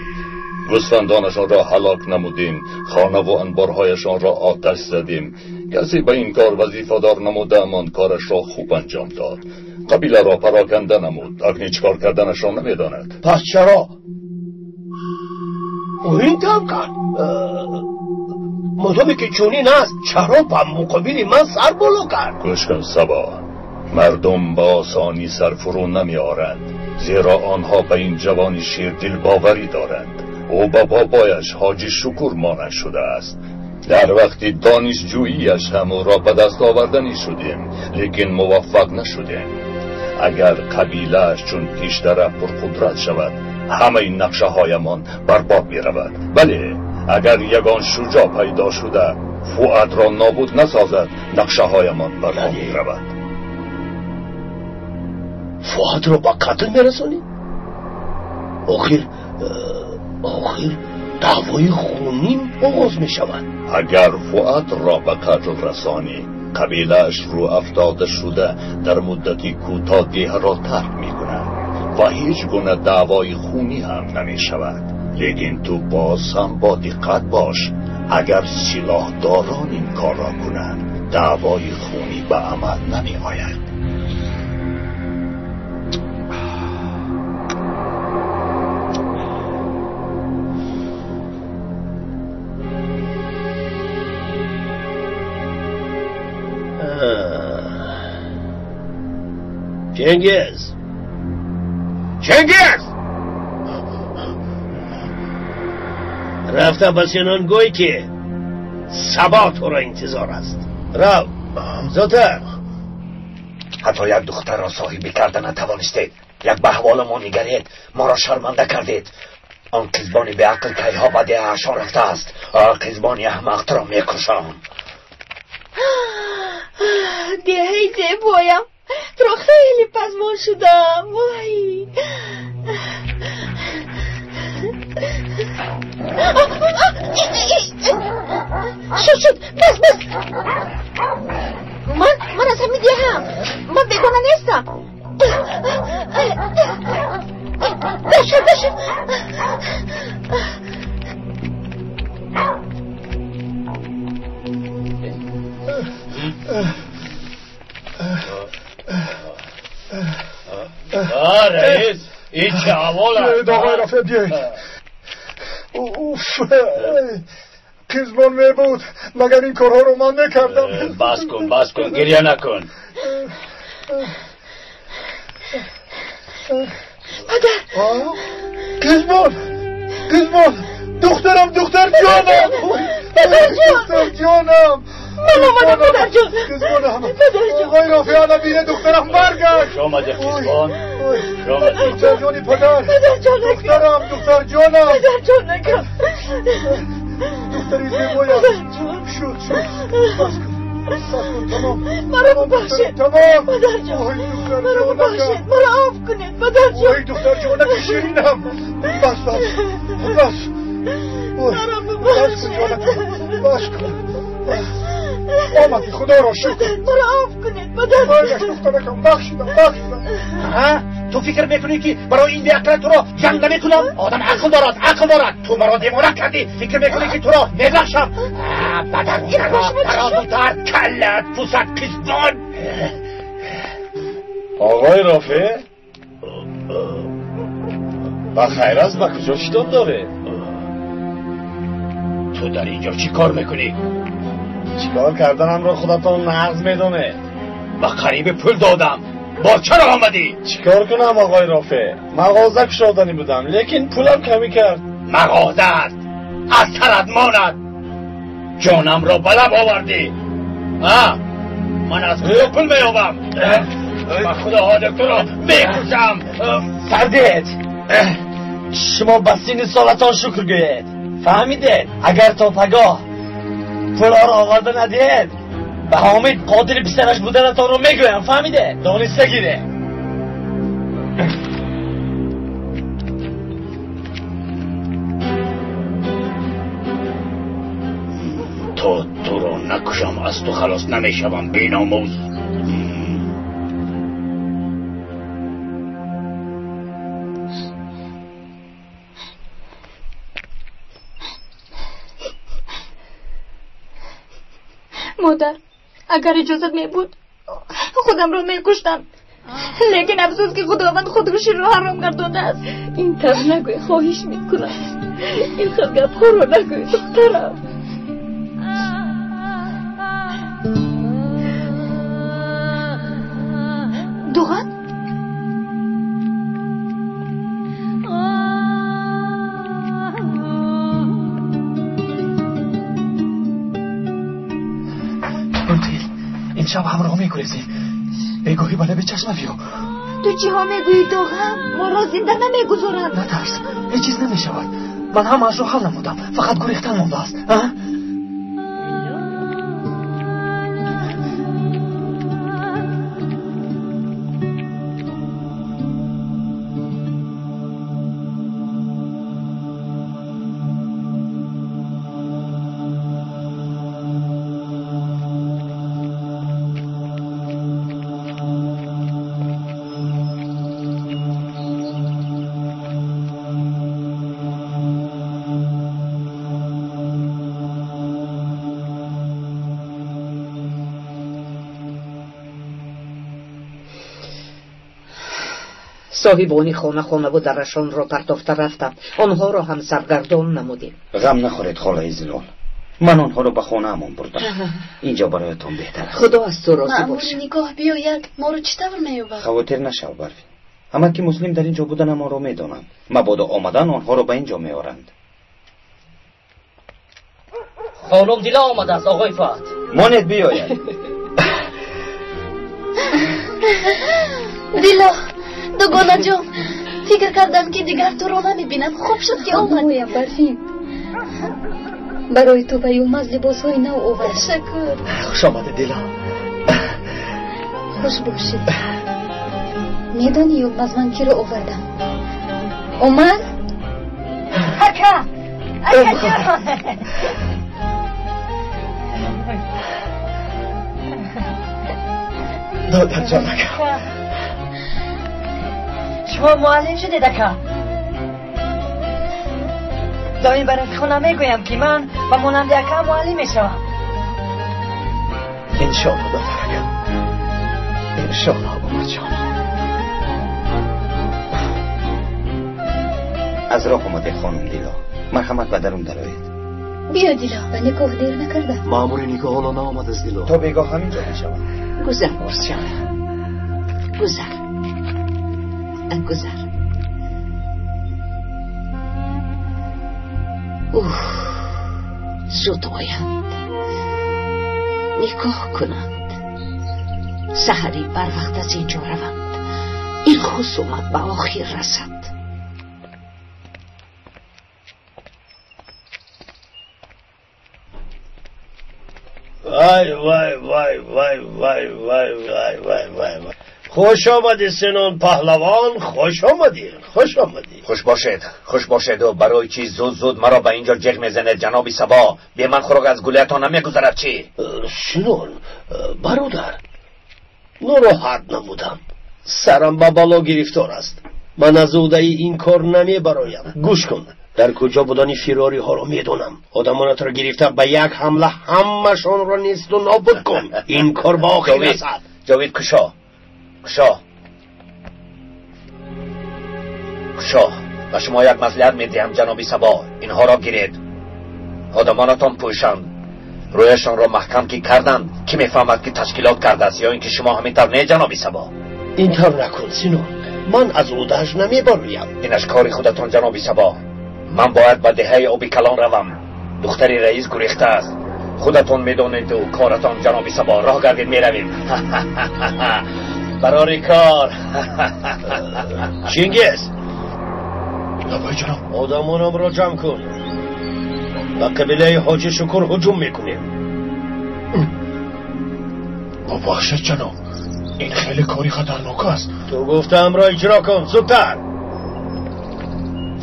Гӯсфандонашонро ҳалок намудем, хонаву анборҳояшонро оташ задем. Касе ба ин кор вазифадор намудаамон корашро хуб анҷом дод. Қабиларо пароканда намуд. Акнун чӣ кор карданашро намедонад. Пас чаро ӯ ин тавр кард? Модоме ки чунин аст, чаро ба муқобили ман сар боло кард? Гӯш кун, Сабо. Мардум ба осонӣ сарфурӯ намеоранд, зеро онҳо ба ин ҷавони ширдил боварӣ доранд. Ӯ ба бобояш ҳоҷи Шукур монанд шудааст. Дар вақти донишҷӯияш ҳам ӯро ба даст оварданӣ шудем, лекин муваффақ нашудем. Агар қабилааш чун пештара пурқудрат шавад, ҳамаи нақшаҳоямон барбод меравад. Бале, агар ягон шуҷоъ пайдо шуда Фуадро нобуд насозад, нақшаҳоямон барбод меравад. Фуадро ба қатл мерасонӣ? Охир даъвои хунин оғоз мешавад. Агар Фуадро ба қатл расонӣ, қабилааш рӯ афтода шуда дар муддати кӯтоҳ деҳро тарк мекунад ва ҳеҷ гуна даъвои хунӣ ҳам намешавад. Лекин ту боз ҳам бо диққат бош. Агар силоҳдорон ин корро кунанд, даъвои хунӣ ба амал намеояд. Чингиз! Чингиз! Рафта ба Синон гӯй, ки Сабо туро интизор аст. Рав, зудтар. Ҳатто як духтарро соҳибӣ карда натавонистед. Як ба аҳволи мо нигаред, моро шарманда кардед. Он қизбони беақл кайҳо ба деҳаашон рафтааст. Қизбони аҳмақ туро мекушам. Деҳаи зебоям, туро хеле пазмон шудам. Вой! Шуд, бас, бас. Ман аз ҳамин деҳаам. Ман бегона нестам. Дашо, дашо. Раис, ин чӣ аҳвол аст? Оғои Рафеъ, биёед. Уф, қизбон мебуд, магар ин корҳоро ман мекардам? Бас кун, бас кун, гиря накун. Падар! Қизбон, қизбон, духтарам, духтар ҷонам! Духтар ҷонам! Ман омадам, падарҷон. Қизбонам, оғои Рафеъ, ана бине духтарам баргашт. Хуш омадӣ, қизбон. Хуш омадӣ. Духтарҷони падар. Падарҷон, духтарам, духтарҷонам. Падарҷонакам. Духтари зебоям. Шуд, шуд. Бас кун, бас кун, тамом. Маро бубахшед. Тамом. Падарҷон, маро бубахшед, маро афв кунед, падарҷон. Ой, духтарҷонаки ширинам. Бас, бас, бас. Маро бубахшед. Бас кун. Омадӣ, худоро шукр. Маро афв кунед, падарҷон. Духтаракам, бахшидам, бахшидам. Ту фикр мекунӣ, ки барои ин беақлат туро ҷанг намекунам? Одам ақл дорад, ақл дорад. Ту маро девона кардӣ. Фикр мекунӣ, ки туро мебахшам? Бадан барозутар, каллат пусат, қизбон. Оғои Рафеъ, ба хайр аст, ба куҷо шитоб доред? Ту дар инҷо чӣ кор мекунӣ? Чӣ кор карданамро худатон нағз медонед. Ба қариби пул додам. Бо чаро омадӣ? Чӣ кор кунам, оғои Рофеъ? Мағоза кушоданӣ будам, лекин пулам камӣ кард. Мағозаат аз сарат монад. Ҷонамро ба лаб овардӣ. Ман аз куҷо пул меёбам? Ба худо ҳозир туро мекушам. Сардед, шумо ба синни солатон шукр гӯед. Фаҳмидед? Агар то пагоҳ пулҳоро оварда надиҳед, ба Ҳомид қотили писараш буданатонро мегӯям. Фаҳмидед? Дониста гиред. То туро накушам аз ту халос намешавам, беномус. Модар, агар иҷозат мебуд, худамро мекуштам. Лекин афсӯс ки Худованд худкуширо ҳаром гардондааст. Ин тавр нагӯй, хоҳиш мекунам. Ин хел гапҳоро нагӯй, духтарам. Дуған? Гултил, ин шаб ҳамроҳ мегурезем. Бегоҳӣ ба лаби чашма биё. Ту чиҳо мегӯӣ, Доған? Моро зинда намегузоранд. Натарс, ҳеҷ чиз намешавад. Ман ҳамаашро ҳал намудам, фақат гурехтан мондааст. Соҳибони хона хонаву дарашонро партофта рафтанд. Онҳоро ҳам саргардон намудем. Ғам нахӯред, холаи Зилол. Ман онҳоро ба хонаамон бурдам. Инҷо бароятон беҳтар аст. Худо аз ту розӣ бошад. Маъмури никоҳ биёяд, моро чӣ тавр меёбад? Хавотир нашав, Барфин. Ҳама ки Муслим дар инҷо буданамонро медонанд. Мабодо омадан онҳоро ба инҷо меоранд. Хонум Дила омадааст, оғои Фаҳд. Монед биёяд. Дило, дугонаҷон, фикр кардам ки дигар туро намебинам. Хуб шуд ки омадӣ. Барфин, барои ту ба Юлмаз либосҳои нав овард. Ташаккур. Хуш омадед, Дило. Хуш бошед. Медонӣ, Юлмаз, ман киро овардам? Умар? Ака! Акаҷон! Додарҷон, ака. Шумо муаллим шудед, ака. Доим ба рафиқона мегӯям, ки ман ба монанди ака муаллим мешавам. Иншоалло, додар ака. Иншоалло, Умарҷон. Аз роҳ омадед, хонум Дило. Марҳамат, ба дарун дароед. Биё, Дило, ба никоҳ дер накарда. Маъмури никоҳ ҳоло наомадааст, Дило. То бегоҳ ҳамин ҷо мешавад. Гузар, Мурсҷон. Гузар. Гузар. Ух, зуд оянд, никоҳ кунанд, саҳари барвақт аз ин ҷо раванд. Ин хусумат ба охир расад. Вай, вай, вай, вай, вай, вай, вай, вай, вай, вай. Хуш омадӣ, Синон паҳлавон, хуш омадӣ, хуш омадӣ. Хуш бошед, хуш бошед. Барои чӣ зуд зуд маро ба инҷо ҷеғ мезанед, ҷаноби Сабо? Бе ман хӯрок аз гулиятон намегузарад чӣ? Синон, бародар, нороҳат намудам. Сарам ба бало гирифтор аст. Ман аз ӯҳдаи ин кор намебароям. Гӯш кун, дар куҷо будани фирориҳоро медонам. Одамонатро гирифта ба як ҳамла ҳамашонро несту нобуд кун. Ин кор ба охир расад. Ҷовид, кушо, кушо, кушо. Ба шумо як маслиҳат медиҳам, ҷаноби Сабо. Инҳоро гиред, одамонатон пӯшанд, рӯяшонро маҳкам ки карданд, ки мефаҳмад ки ташкилот кардааст ё ин ки шумо ҳамин тавр не, ҷаноби Сабо? Ин тавр накун, Синон. Ман аз ӯҳдааш намебароям. Инаш кори худатон, ҷаноби Сабо. Ман бояд ба деҳаи оби калон равам. Духтари раис гурехта аст. Худатон медонед коратон, ҷаноби Сабо. Роҳ гардед, меравем. Барори кор. Чингиз. Лаббай, ҷаноб. Одамонамро ҷамъ кун. Ба қабилаи Ҳоҷи Шукур ҳуҷум мекунем. Бубахшед, ҷаноб, ин хеле кори хатарнок аст. Ту гуфтаамро иҷро кун, зудтар.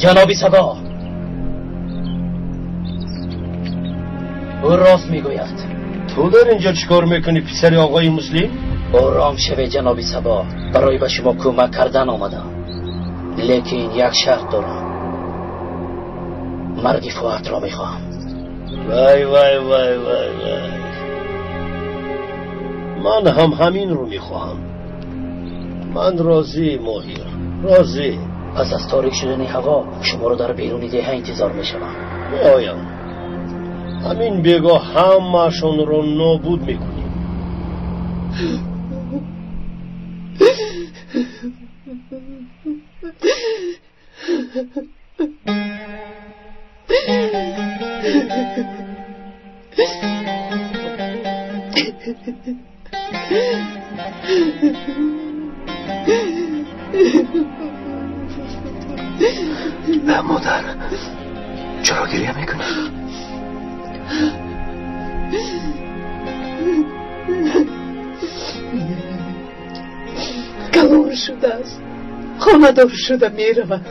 Ҷаноби Сабо, ӯ рост мегӯяд. Ту дар инҷо чӣ кор мекунӣ, писари оғои Муслим? Ором шавед, ҷаноби Сабо. Барои ба шумо кӯмак кардан омадам. Лекин як шарт дорам. Марги Фуатро мехоҳам. Вай, вай, вай, вай, вай. Ман ҳам ҳаминро мехоҳам. Ман розӣ, Моҳир, розӣ. Пас аз торик шудани ҳаво шуморо дар беруни деҳа интизор мешавам. Меоям. Ҳамин бегоҳ ҳамаашонро нобуд мекунем. Модар, чаро гиря мекунӣ? Калон шудааст, хонадор шуда меравад.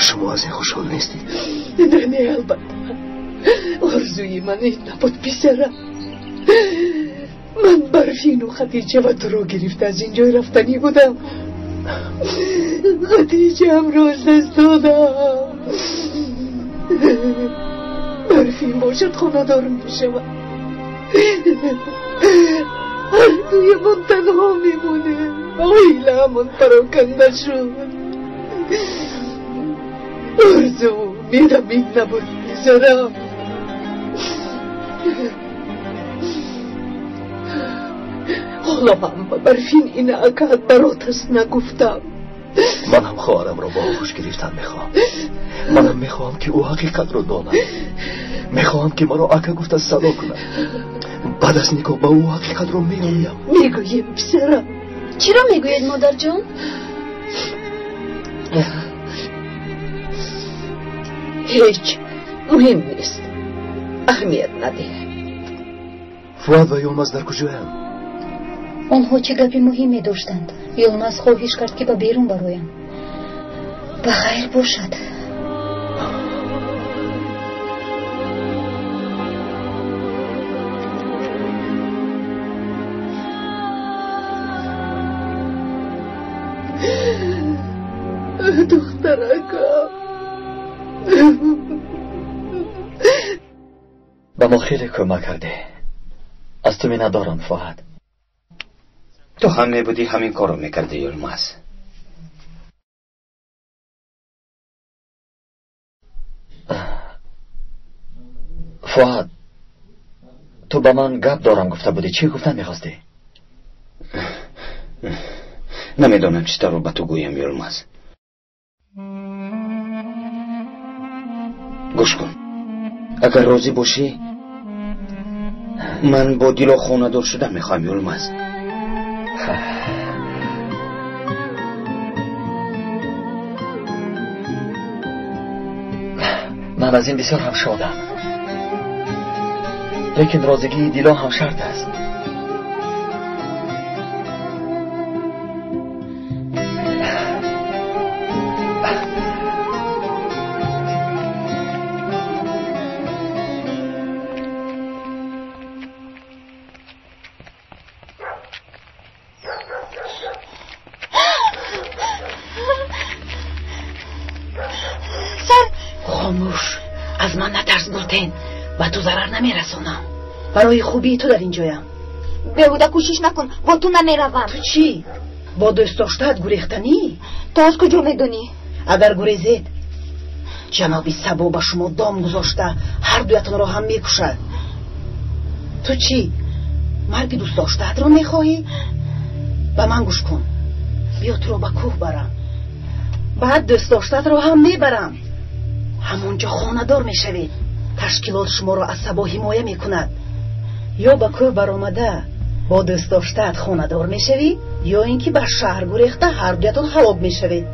Шумо аз ин хушҳол нестед? Не, не, албатта. Орзуи ман ин набуд, писарам. Ман Барфину Хадича ва туро гирифта аз ин ҷой рафтанӣ будам. Хадичаамро аз даст додам. Барфин бошад хонадор мешавад. Ҳардуямон танҳо мемонем. Оилаамон пароканда шуд. Орзу умедам ин набуд, писарам. Ҳоло ҳам ба Барфин ин акаат барот аст нагуфтам. Ман ҳам хоҳарамро бо оғӯш гирифтан мехоҳам. Манам мехоҳам, ки ӯ ҳақиқатро донад. Мехоҳам, ки маро ака гуфта садо кунад. Баъд аз никоҳ ба ӯ ҳақиқатро мегӯям. Мегӯем, писарам. Чиро мегӯед, модарҷон? Ҳеҷ, муҳим нест. Аҳамият надеҳ. Фуад ва Йилмаз дар куҷоянд? Онҳо чӣ гапи муҳиме доштанд? Йилмаз хоҳиш кард, ки ба берун бароям. Ба хайр бошад. Духтаракам. Ба мо хеле кӯмак кардӣ. Аз ту миннатдорам, Фуад. Ту ҳам мебудӣ, ҳамин корро мекардӣ, Йилмаз. Фуад, ту ба ман гап дорам гуфта будӣ. Чӣ гуфтан мехостӣ? Намедонам чӣ тавр ба ту гӯям, Йилмаз. Гӯш кун. Агар розӣ бошӣ, ман бо Дило хонадор шуда мехоҳам, Йилмаз. Ман аз ин бисёр ҳам шодам. Лекин розигии Дило ҳам шарт аст. Хомӯш, аз ман натарс, Гултен. Ба ту зарар намерасонам. Барои хубии ту дар ин ҷоям. Беҳуда кӯшиш накун, бо ту намеравам. Ту чӣ? Бо дӯстдоштаат гурехтанӣ? Ту аз куҷо медонӣ? Агар гурезед, ҷаноби Сабо ба шумо дом гузошта ҳар дуятонро ҳам мекушад. Ту чӣ? Марги дӯстдоштаатро мехоҳӣ? Ба ман гӯш кун. Биё туро ба кӯҳ барам. Баъд дӯстдоштаатро ҳам мебарам. Ҳамонҷо хонадор мешавед. Ташкилот шуморо аз Сабо ҳимоя мекунад. Ё ба кӯҳ баромада бо дӯст доштаат хонадор мешавӣ, ё ин ки ба шаҳр гурехта ҳар дуятон ҳалок мешавед.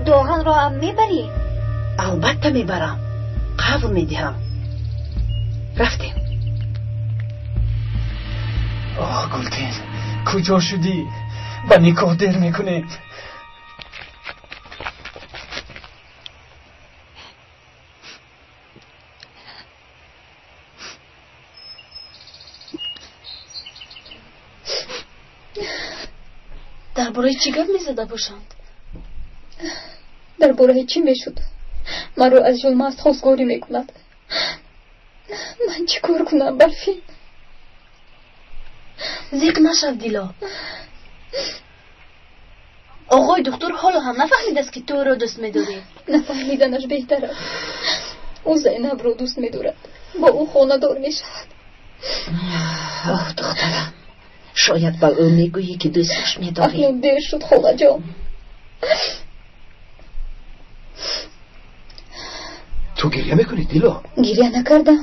Доғанро ҳам мебарӣ? Албатта мебарам, қавл медиҳам. Рафтем. Оҳ, Гултин, куҷо шудӣ? Ба никоҳ дер мекунем. Дар бораи чӣ гап мезада бошанд? Дар бораи чӣ мешуд? Маро аз Юлмаз хостгорӣ мекунад. Ман чӣ кор кунам, Барфин? Зиқ нашав, Дило. Оғои духтур ҳоло ҳам нафаҳмидааст, ки ту ӯро дӯст медорӣ. Нафаҳмиданаш беҳтар аст. Ӯ Зайнабро дӯст медорад, бо ӯ хонадор мешавад. Оҳ, духтарам, шояд ба ӯ мегӯӣ, ки дӯсташ медорӣ. Акнун дер шуд, холаҷон. Ту гиря мекунӣ, Дило? Гиря накардам.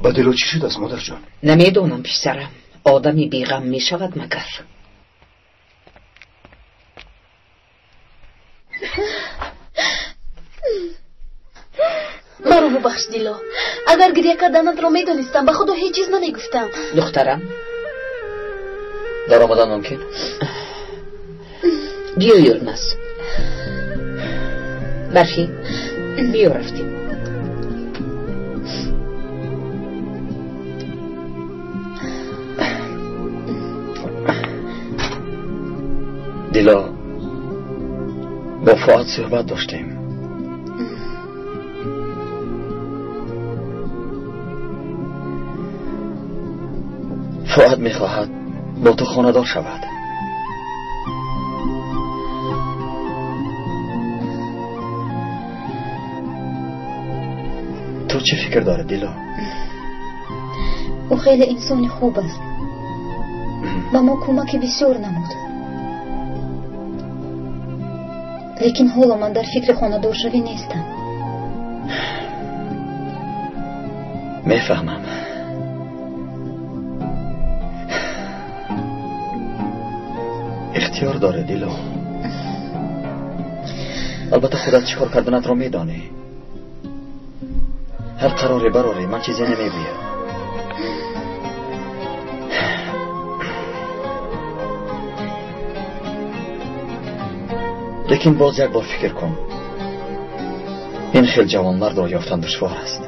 Ба Дило чӣ шудааст, модарҷон? Намедонам, писарам. Одами беғам мешавад магар? Маро бубахш, Дило. Агар гиря карданатро медонистам, ба худо ҳеҷ чиз намегуфтам. Духтарам, дар омадан мумкин? Биё, Юлмаз. Барфи, биё, рафтем. Дило, бо Фуад суҳбат доштем. Фуад мехоҳад бо ту хонадор шавад. Ту чӣ фикр дорӣ, Дило? Ӯ хеле инсони хуб аст, ба мо кӯмаки бисёр намуд, лекин ҳоло ман дар фикри хонадоршавӣ нестам. Мефаҳмам. Ихтиёр дорӣ, Дило. Албатта худат чӣ кор карданатро медонӣ. Ҳар қароре барорӣ, ман чизе намегӯям. Лекин боз як бор фикр кун. Ин хел ҷавонмардро ёфтан душвор аст.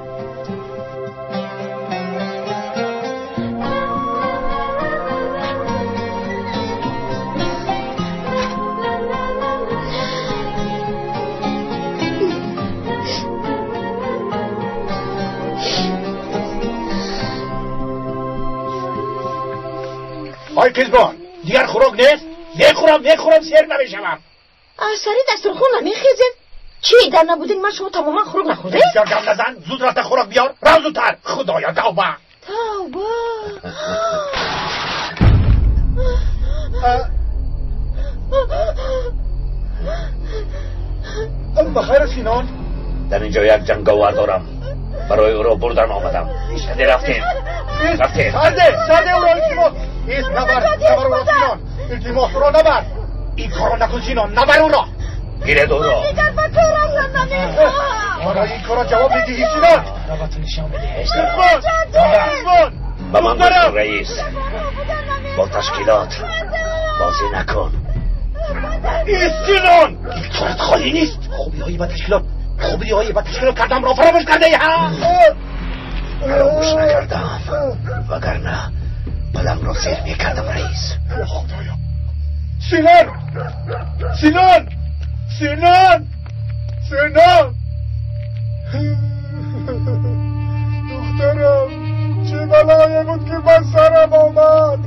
Ой қизбон, дигар хӯрок нест? Мехӯрам, мехӯрам, сер намешавам. Аз сари дастурхон намехезед? Чӣ, дар набудин ман шумо тамоман хӯрок нахӯрдед? Бисёр гап назан, зуд рафта хӯрок биёр, рав зудтар. Худоё, тавба. Тавба. Ба хайр, Синон. Дар инҷо як ҷанговар дорам. Барои ӯро бурдан омадам. Шаде рафтем. Рафтем. Сарде, сарде ӯро, илтимос. Ист, набар, набар ӯро, Синон. Илтимос, ӯро набар. Ин корро накун, Синон, набар ӯро. Гиред ӯро. Дигар ба ту рафтан намехоҳам. Барои ин корро ҷавоб медиҳӣ, Синон. Ро ба ту нишон медиҳем. Қизбон, қизбон. Ба ман гуфт раис. Бо ташкилот бозӣ накун. Ист, Синон. Ин корат холӣ нест. Хубиҳои ба ташкилот, хубиҳои ба ташкилот кардамро фаромӯш кардаӣ, ҳа? Фаромӯш накардам. Вагарна палангро сер мекардам, раис. Худоё. Синон! Синон! Синон! Синон! Духтарам, чӣ балое буд, ки ба сарам омад?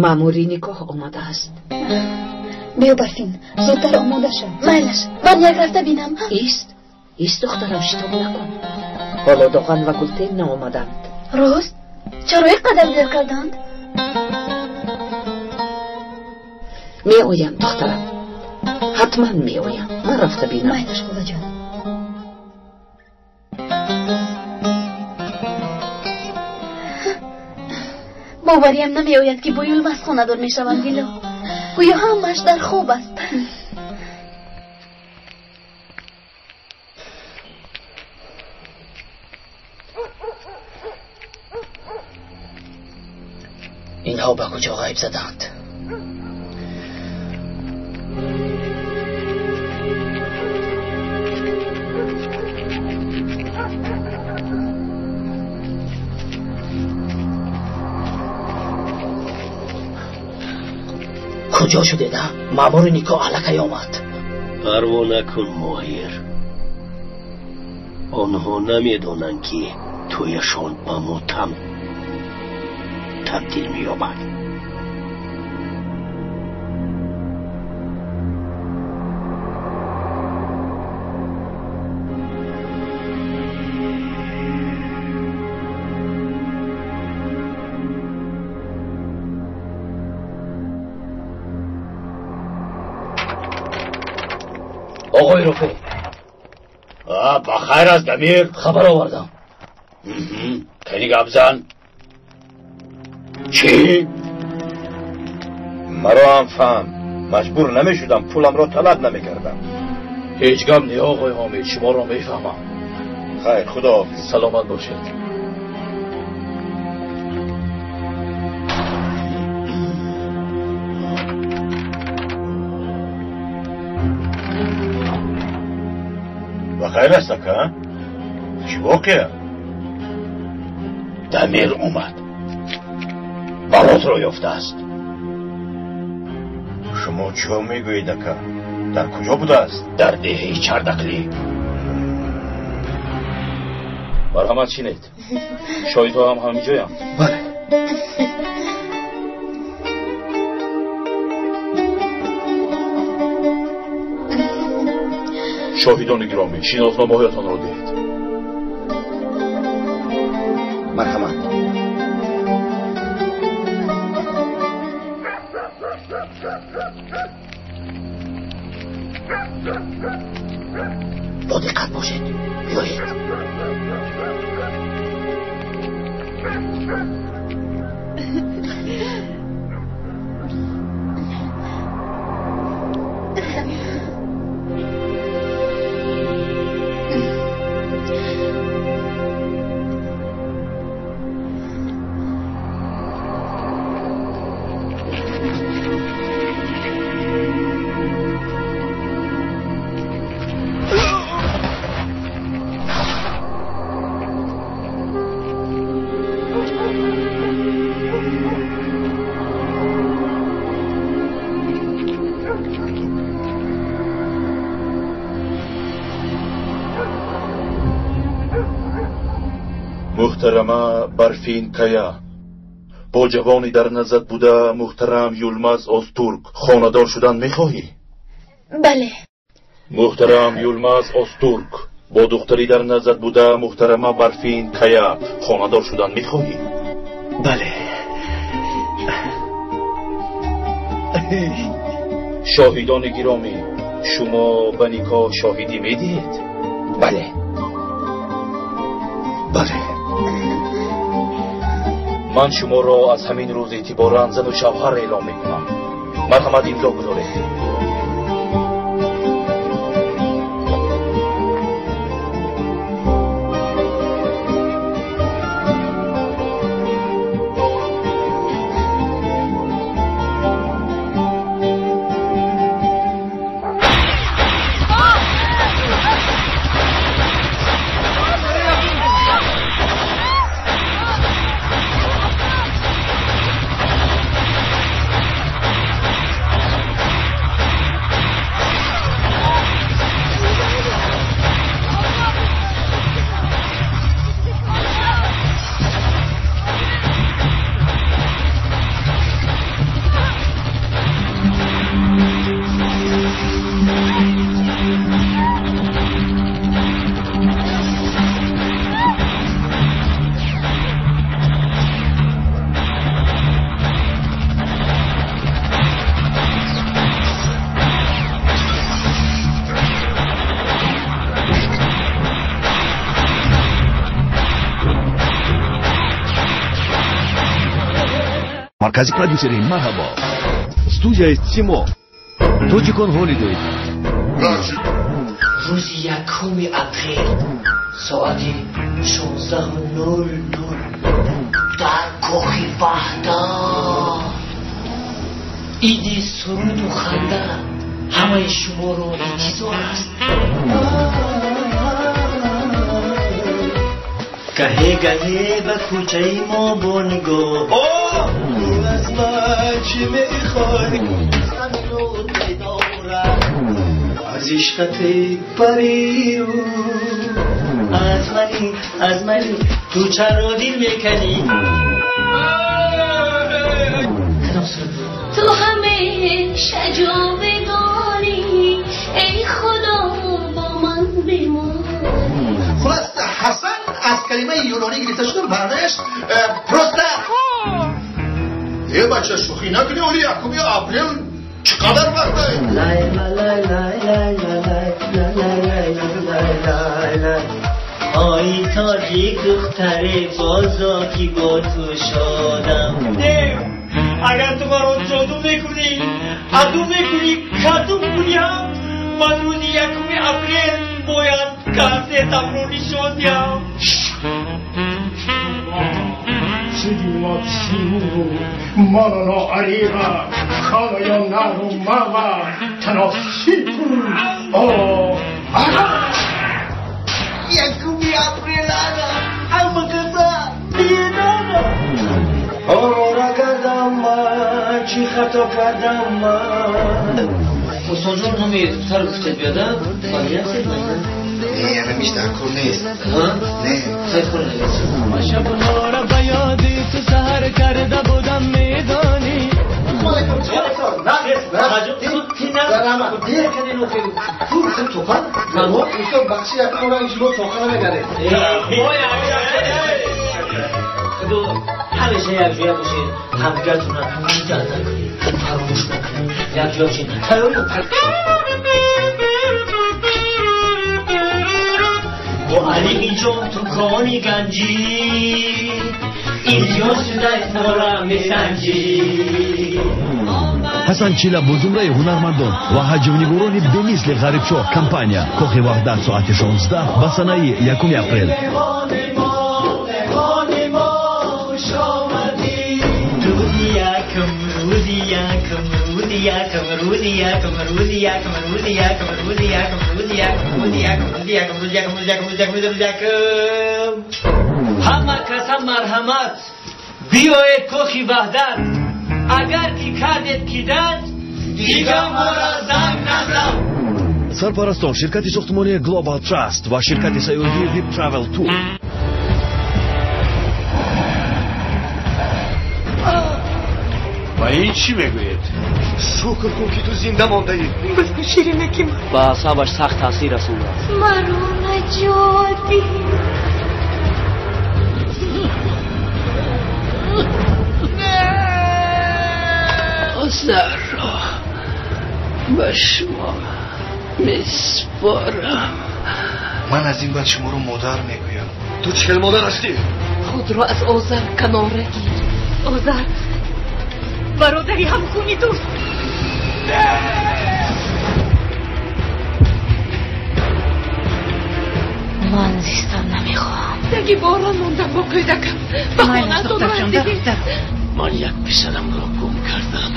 Маъмури никоҳ омадааст. Биё, Барфин, зудтар омода шав. Майлаш, ман як рафта бинам. Ист, ист, духтарам, шитоб накун. Ҳоло Доған ва Гултен наомаданд. Рост? Чаро ин қадар дер карданд? Меоянд, духтарам, ҳатман меоянд. Ман рафта бинам. Майлаш, холаҷон. Бовариам намеояд, ки бо Юлмаз хонадор мешавам. Дило, гӯё ҳамааш дар хоб аст. Инҳо ба куҷо ғайб заданд? Куҷо шудеда? Маъмури никоҳ аллакай омад. Парво накун, Моҳир. Онҳо намедонанд, ки тӯяшон ба мотам табдил меёбад. Оғои Рофеъ. Ба хайр аст, Дамир. Хабар овардам. Кани гап зан. Чӣ? Маро ҳам фаҳм. Маҷбур намешудам, пуламро талаб намекардам. Ҳеҷ гап не, оғои Ҳомид, шуморо мефаҳмам. Хайр, худоҳофиз. Саломат бошед. Ба хайр аст, ака? Чӣ воқеа? Дамир омад. Баротро ёфтааст. Шумо чӣ мегӯед, ака? Дар куҷо будааст? Дар деҳаи Чардаклӣ. Марҳамат, шинед. Шоҳидҳо ҳам ҳаминҷоянд. Бале. Шоҳидони гиромӣ, шиносномаҳоятонро диҳед. Марҳамат. Бо диққат бошед. Биёед. Муҳтарама Барфин Кая, бо ҷавони дар назар буда муҳтарам Юлмаз Озтурк хонадор шудан мехоҳӣ? Бале. Муҳтарам Юлмаз Озтурк, бо духтари дар назар буда муҳтарама Барфин Кая хонадор шудан мехоҳӣ? Бале. Шоҳидони гиромӣ, шумо ба никоҳ шоҳидӣ медиҳед? Бале. Бале. Ман шуморо аз ҳамин рӯз эътиборан зану шавҳар эълом мекунам. Марҳамат, имзо гузоред. Маркази продюсери Марҳабо, студияи Симо, Тоҷикон Ҳолидей. Рӯзи 1 апрел соати 16:00 дар Кохи Ваҳдат иди суруду ханда ҳамаи шуморо интизор аст. Гаҳе гаҳе ба кӯчаи мо бо нигоҳ аз ман чӣ мехоҳӣ? Аз ишқати париру аз мани, аз мани ту чаро дил мекунӣ? Кадом суруд буд? Ту ҳамеша ҷовидонӣ, эй Худо, бо ман бимон. Хулас, Ҳасан аз калимаи юнонӣ гирифта шуда, маънояш просто. Е, бача, шӯхӣ накунӣ, оли 1 апрел чӣ қадар вақт? Лай лай лай лай лай лай лай лай лай лай. Ой тоҷик духтаре бозо ки бо ту шодам. Агар ту маро ҷоду мекунӣ, аду мекунӣ, каду кунӣ ҳам, ман рӯзи 1 апрел бояд консертамро нишон диҳам. 1 апрел ана ҳама каса бедона. Овора кардам ман, чӣ хато кардам ман. Устонҷон, номи духтар гуфтед биёда? Фамилия ҳастед майда? Не, ҳамиш дар кор нест. Не. Хай кор нест. Ман шабҳоро ба ёди ту саҳар карда будам, медонӣ. ҳамеша якҷоя бошед, ҳамдигаратонро дида накунед, фаромӯш накунед, якҷоя бошед. Тайёрӣ? Бо Али инҷон ту кони ганҷӣ, Илёс шудай мора месанҷӣ. Ҳасан Чила бо зумраи ҳунармандон ва ҳаҷвнигорони бемисли Ғарибшоҳ компания, Кохи Ваҳдат, соати 16 ба санаи 1 апрел. Ҳама каса марҳамат, биёед Кохи Ваҳдат. Агар ки кардед кидат, дига мора занг назан. Сарпарастон ширкати сохтмонии Global Trust ва ширкати сайёҳии VIP Travel Tour. Ба ин чӣ мегӯед? Шукр кун, ки ту зинда мондаӣ. Ширинаки ман ба асабаш сахт таъсир расондааст. Маро наҷот диҳ. Озарро ба шумо месупорам. Ман аз ин баъд шуморо модар мегӯям. Ту чӣ хел модар ҳастӣ? Худро аз Озар канора гир. Озар бародари ҳамхуни туст. Ман зистан намехоҳам. Таги борон мондам бо кӯдакам. Ба хонаатон расидем. Ман як писарамро гум кардам.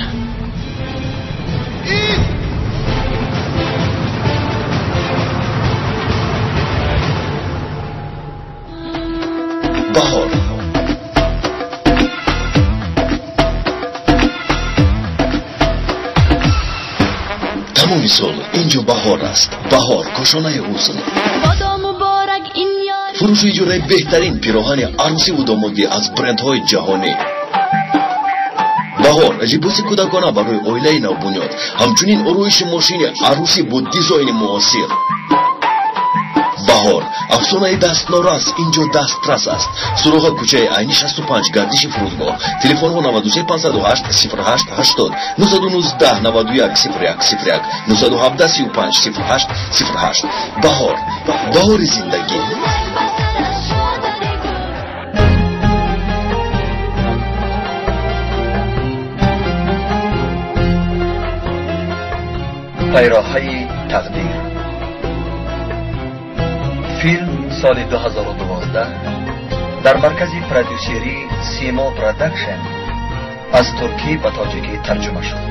Баҳор. Тамоми сол инҷо баҳор аст. Баҳор, кошонаи ҳусн. Фурӯши иҷораи беҳтарин пироҳани арӯсиву домодӣ аз брендҳои ҷаҳонӣ. Баҳор, либоси кӯдакона барои оилаи навбунёд, ҳамчунин ороиши мошини арӯсӣ бо дизайни муосир. Баҳор, афсонаи дастнорас инҷо дастрас аст. Суроға кӯчаи Айни 65, гардиши фурудгоҳ. Телефонҳо 93 508 08 80, 919 91 01 01, 917 35 08 08. Баҳор, баҳори зиндагӣ. Пайроҳаи тақдир. Филм соли 2012 дар маркази продюсерии Симо Продакшн аз туркӣ ба тоҷикӣ тарҷума шуд.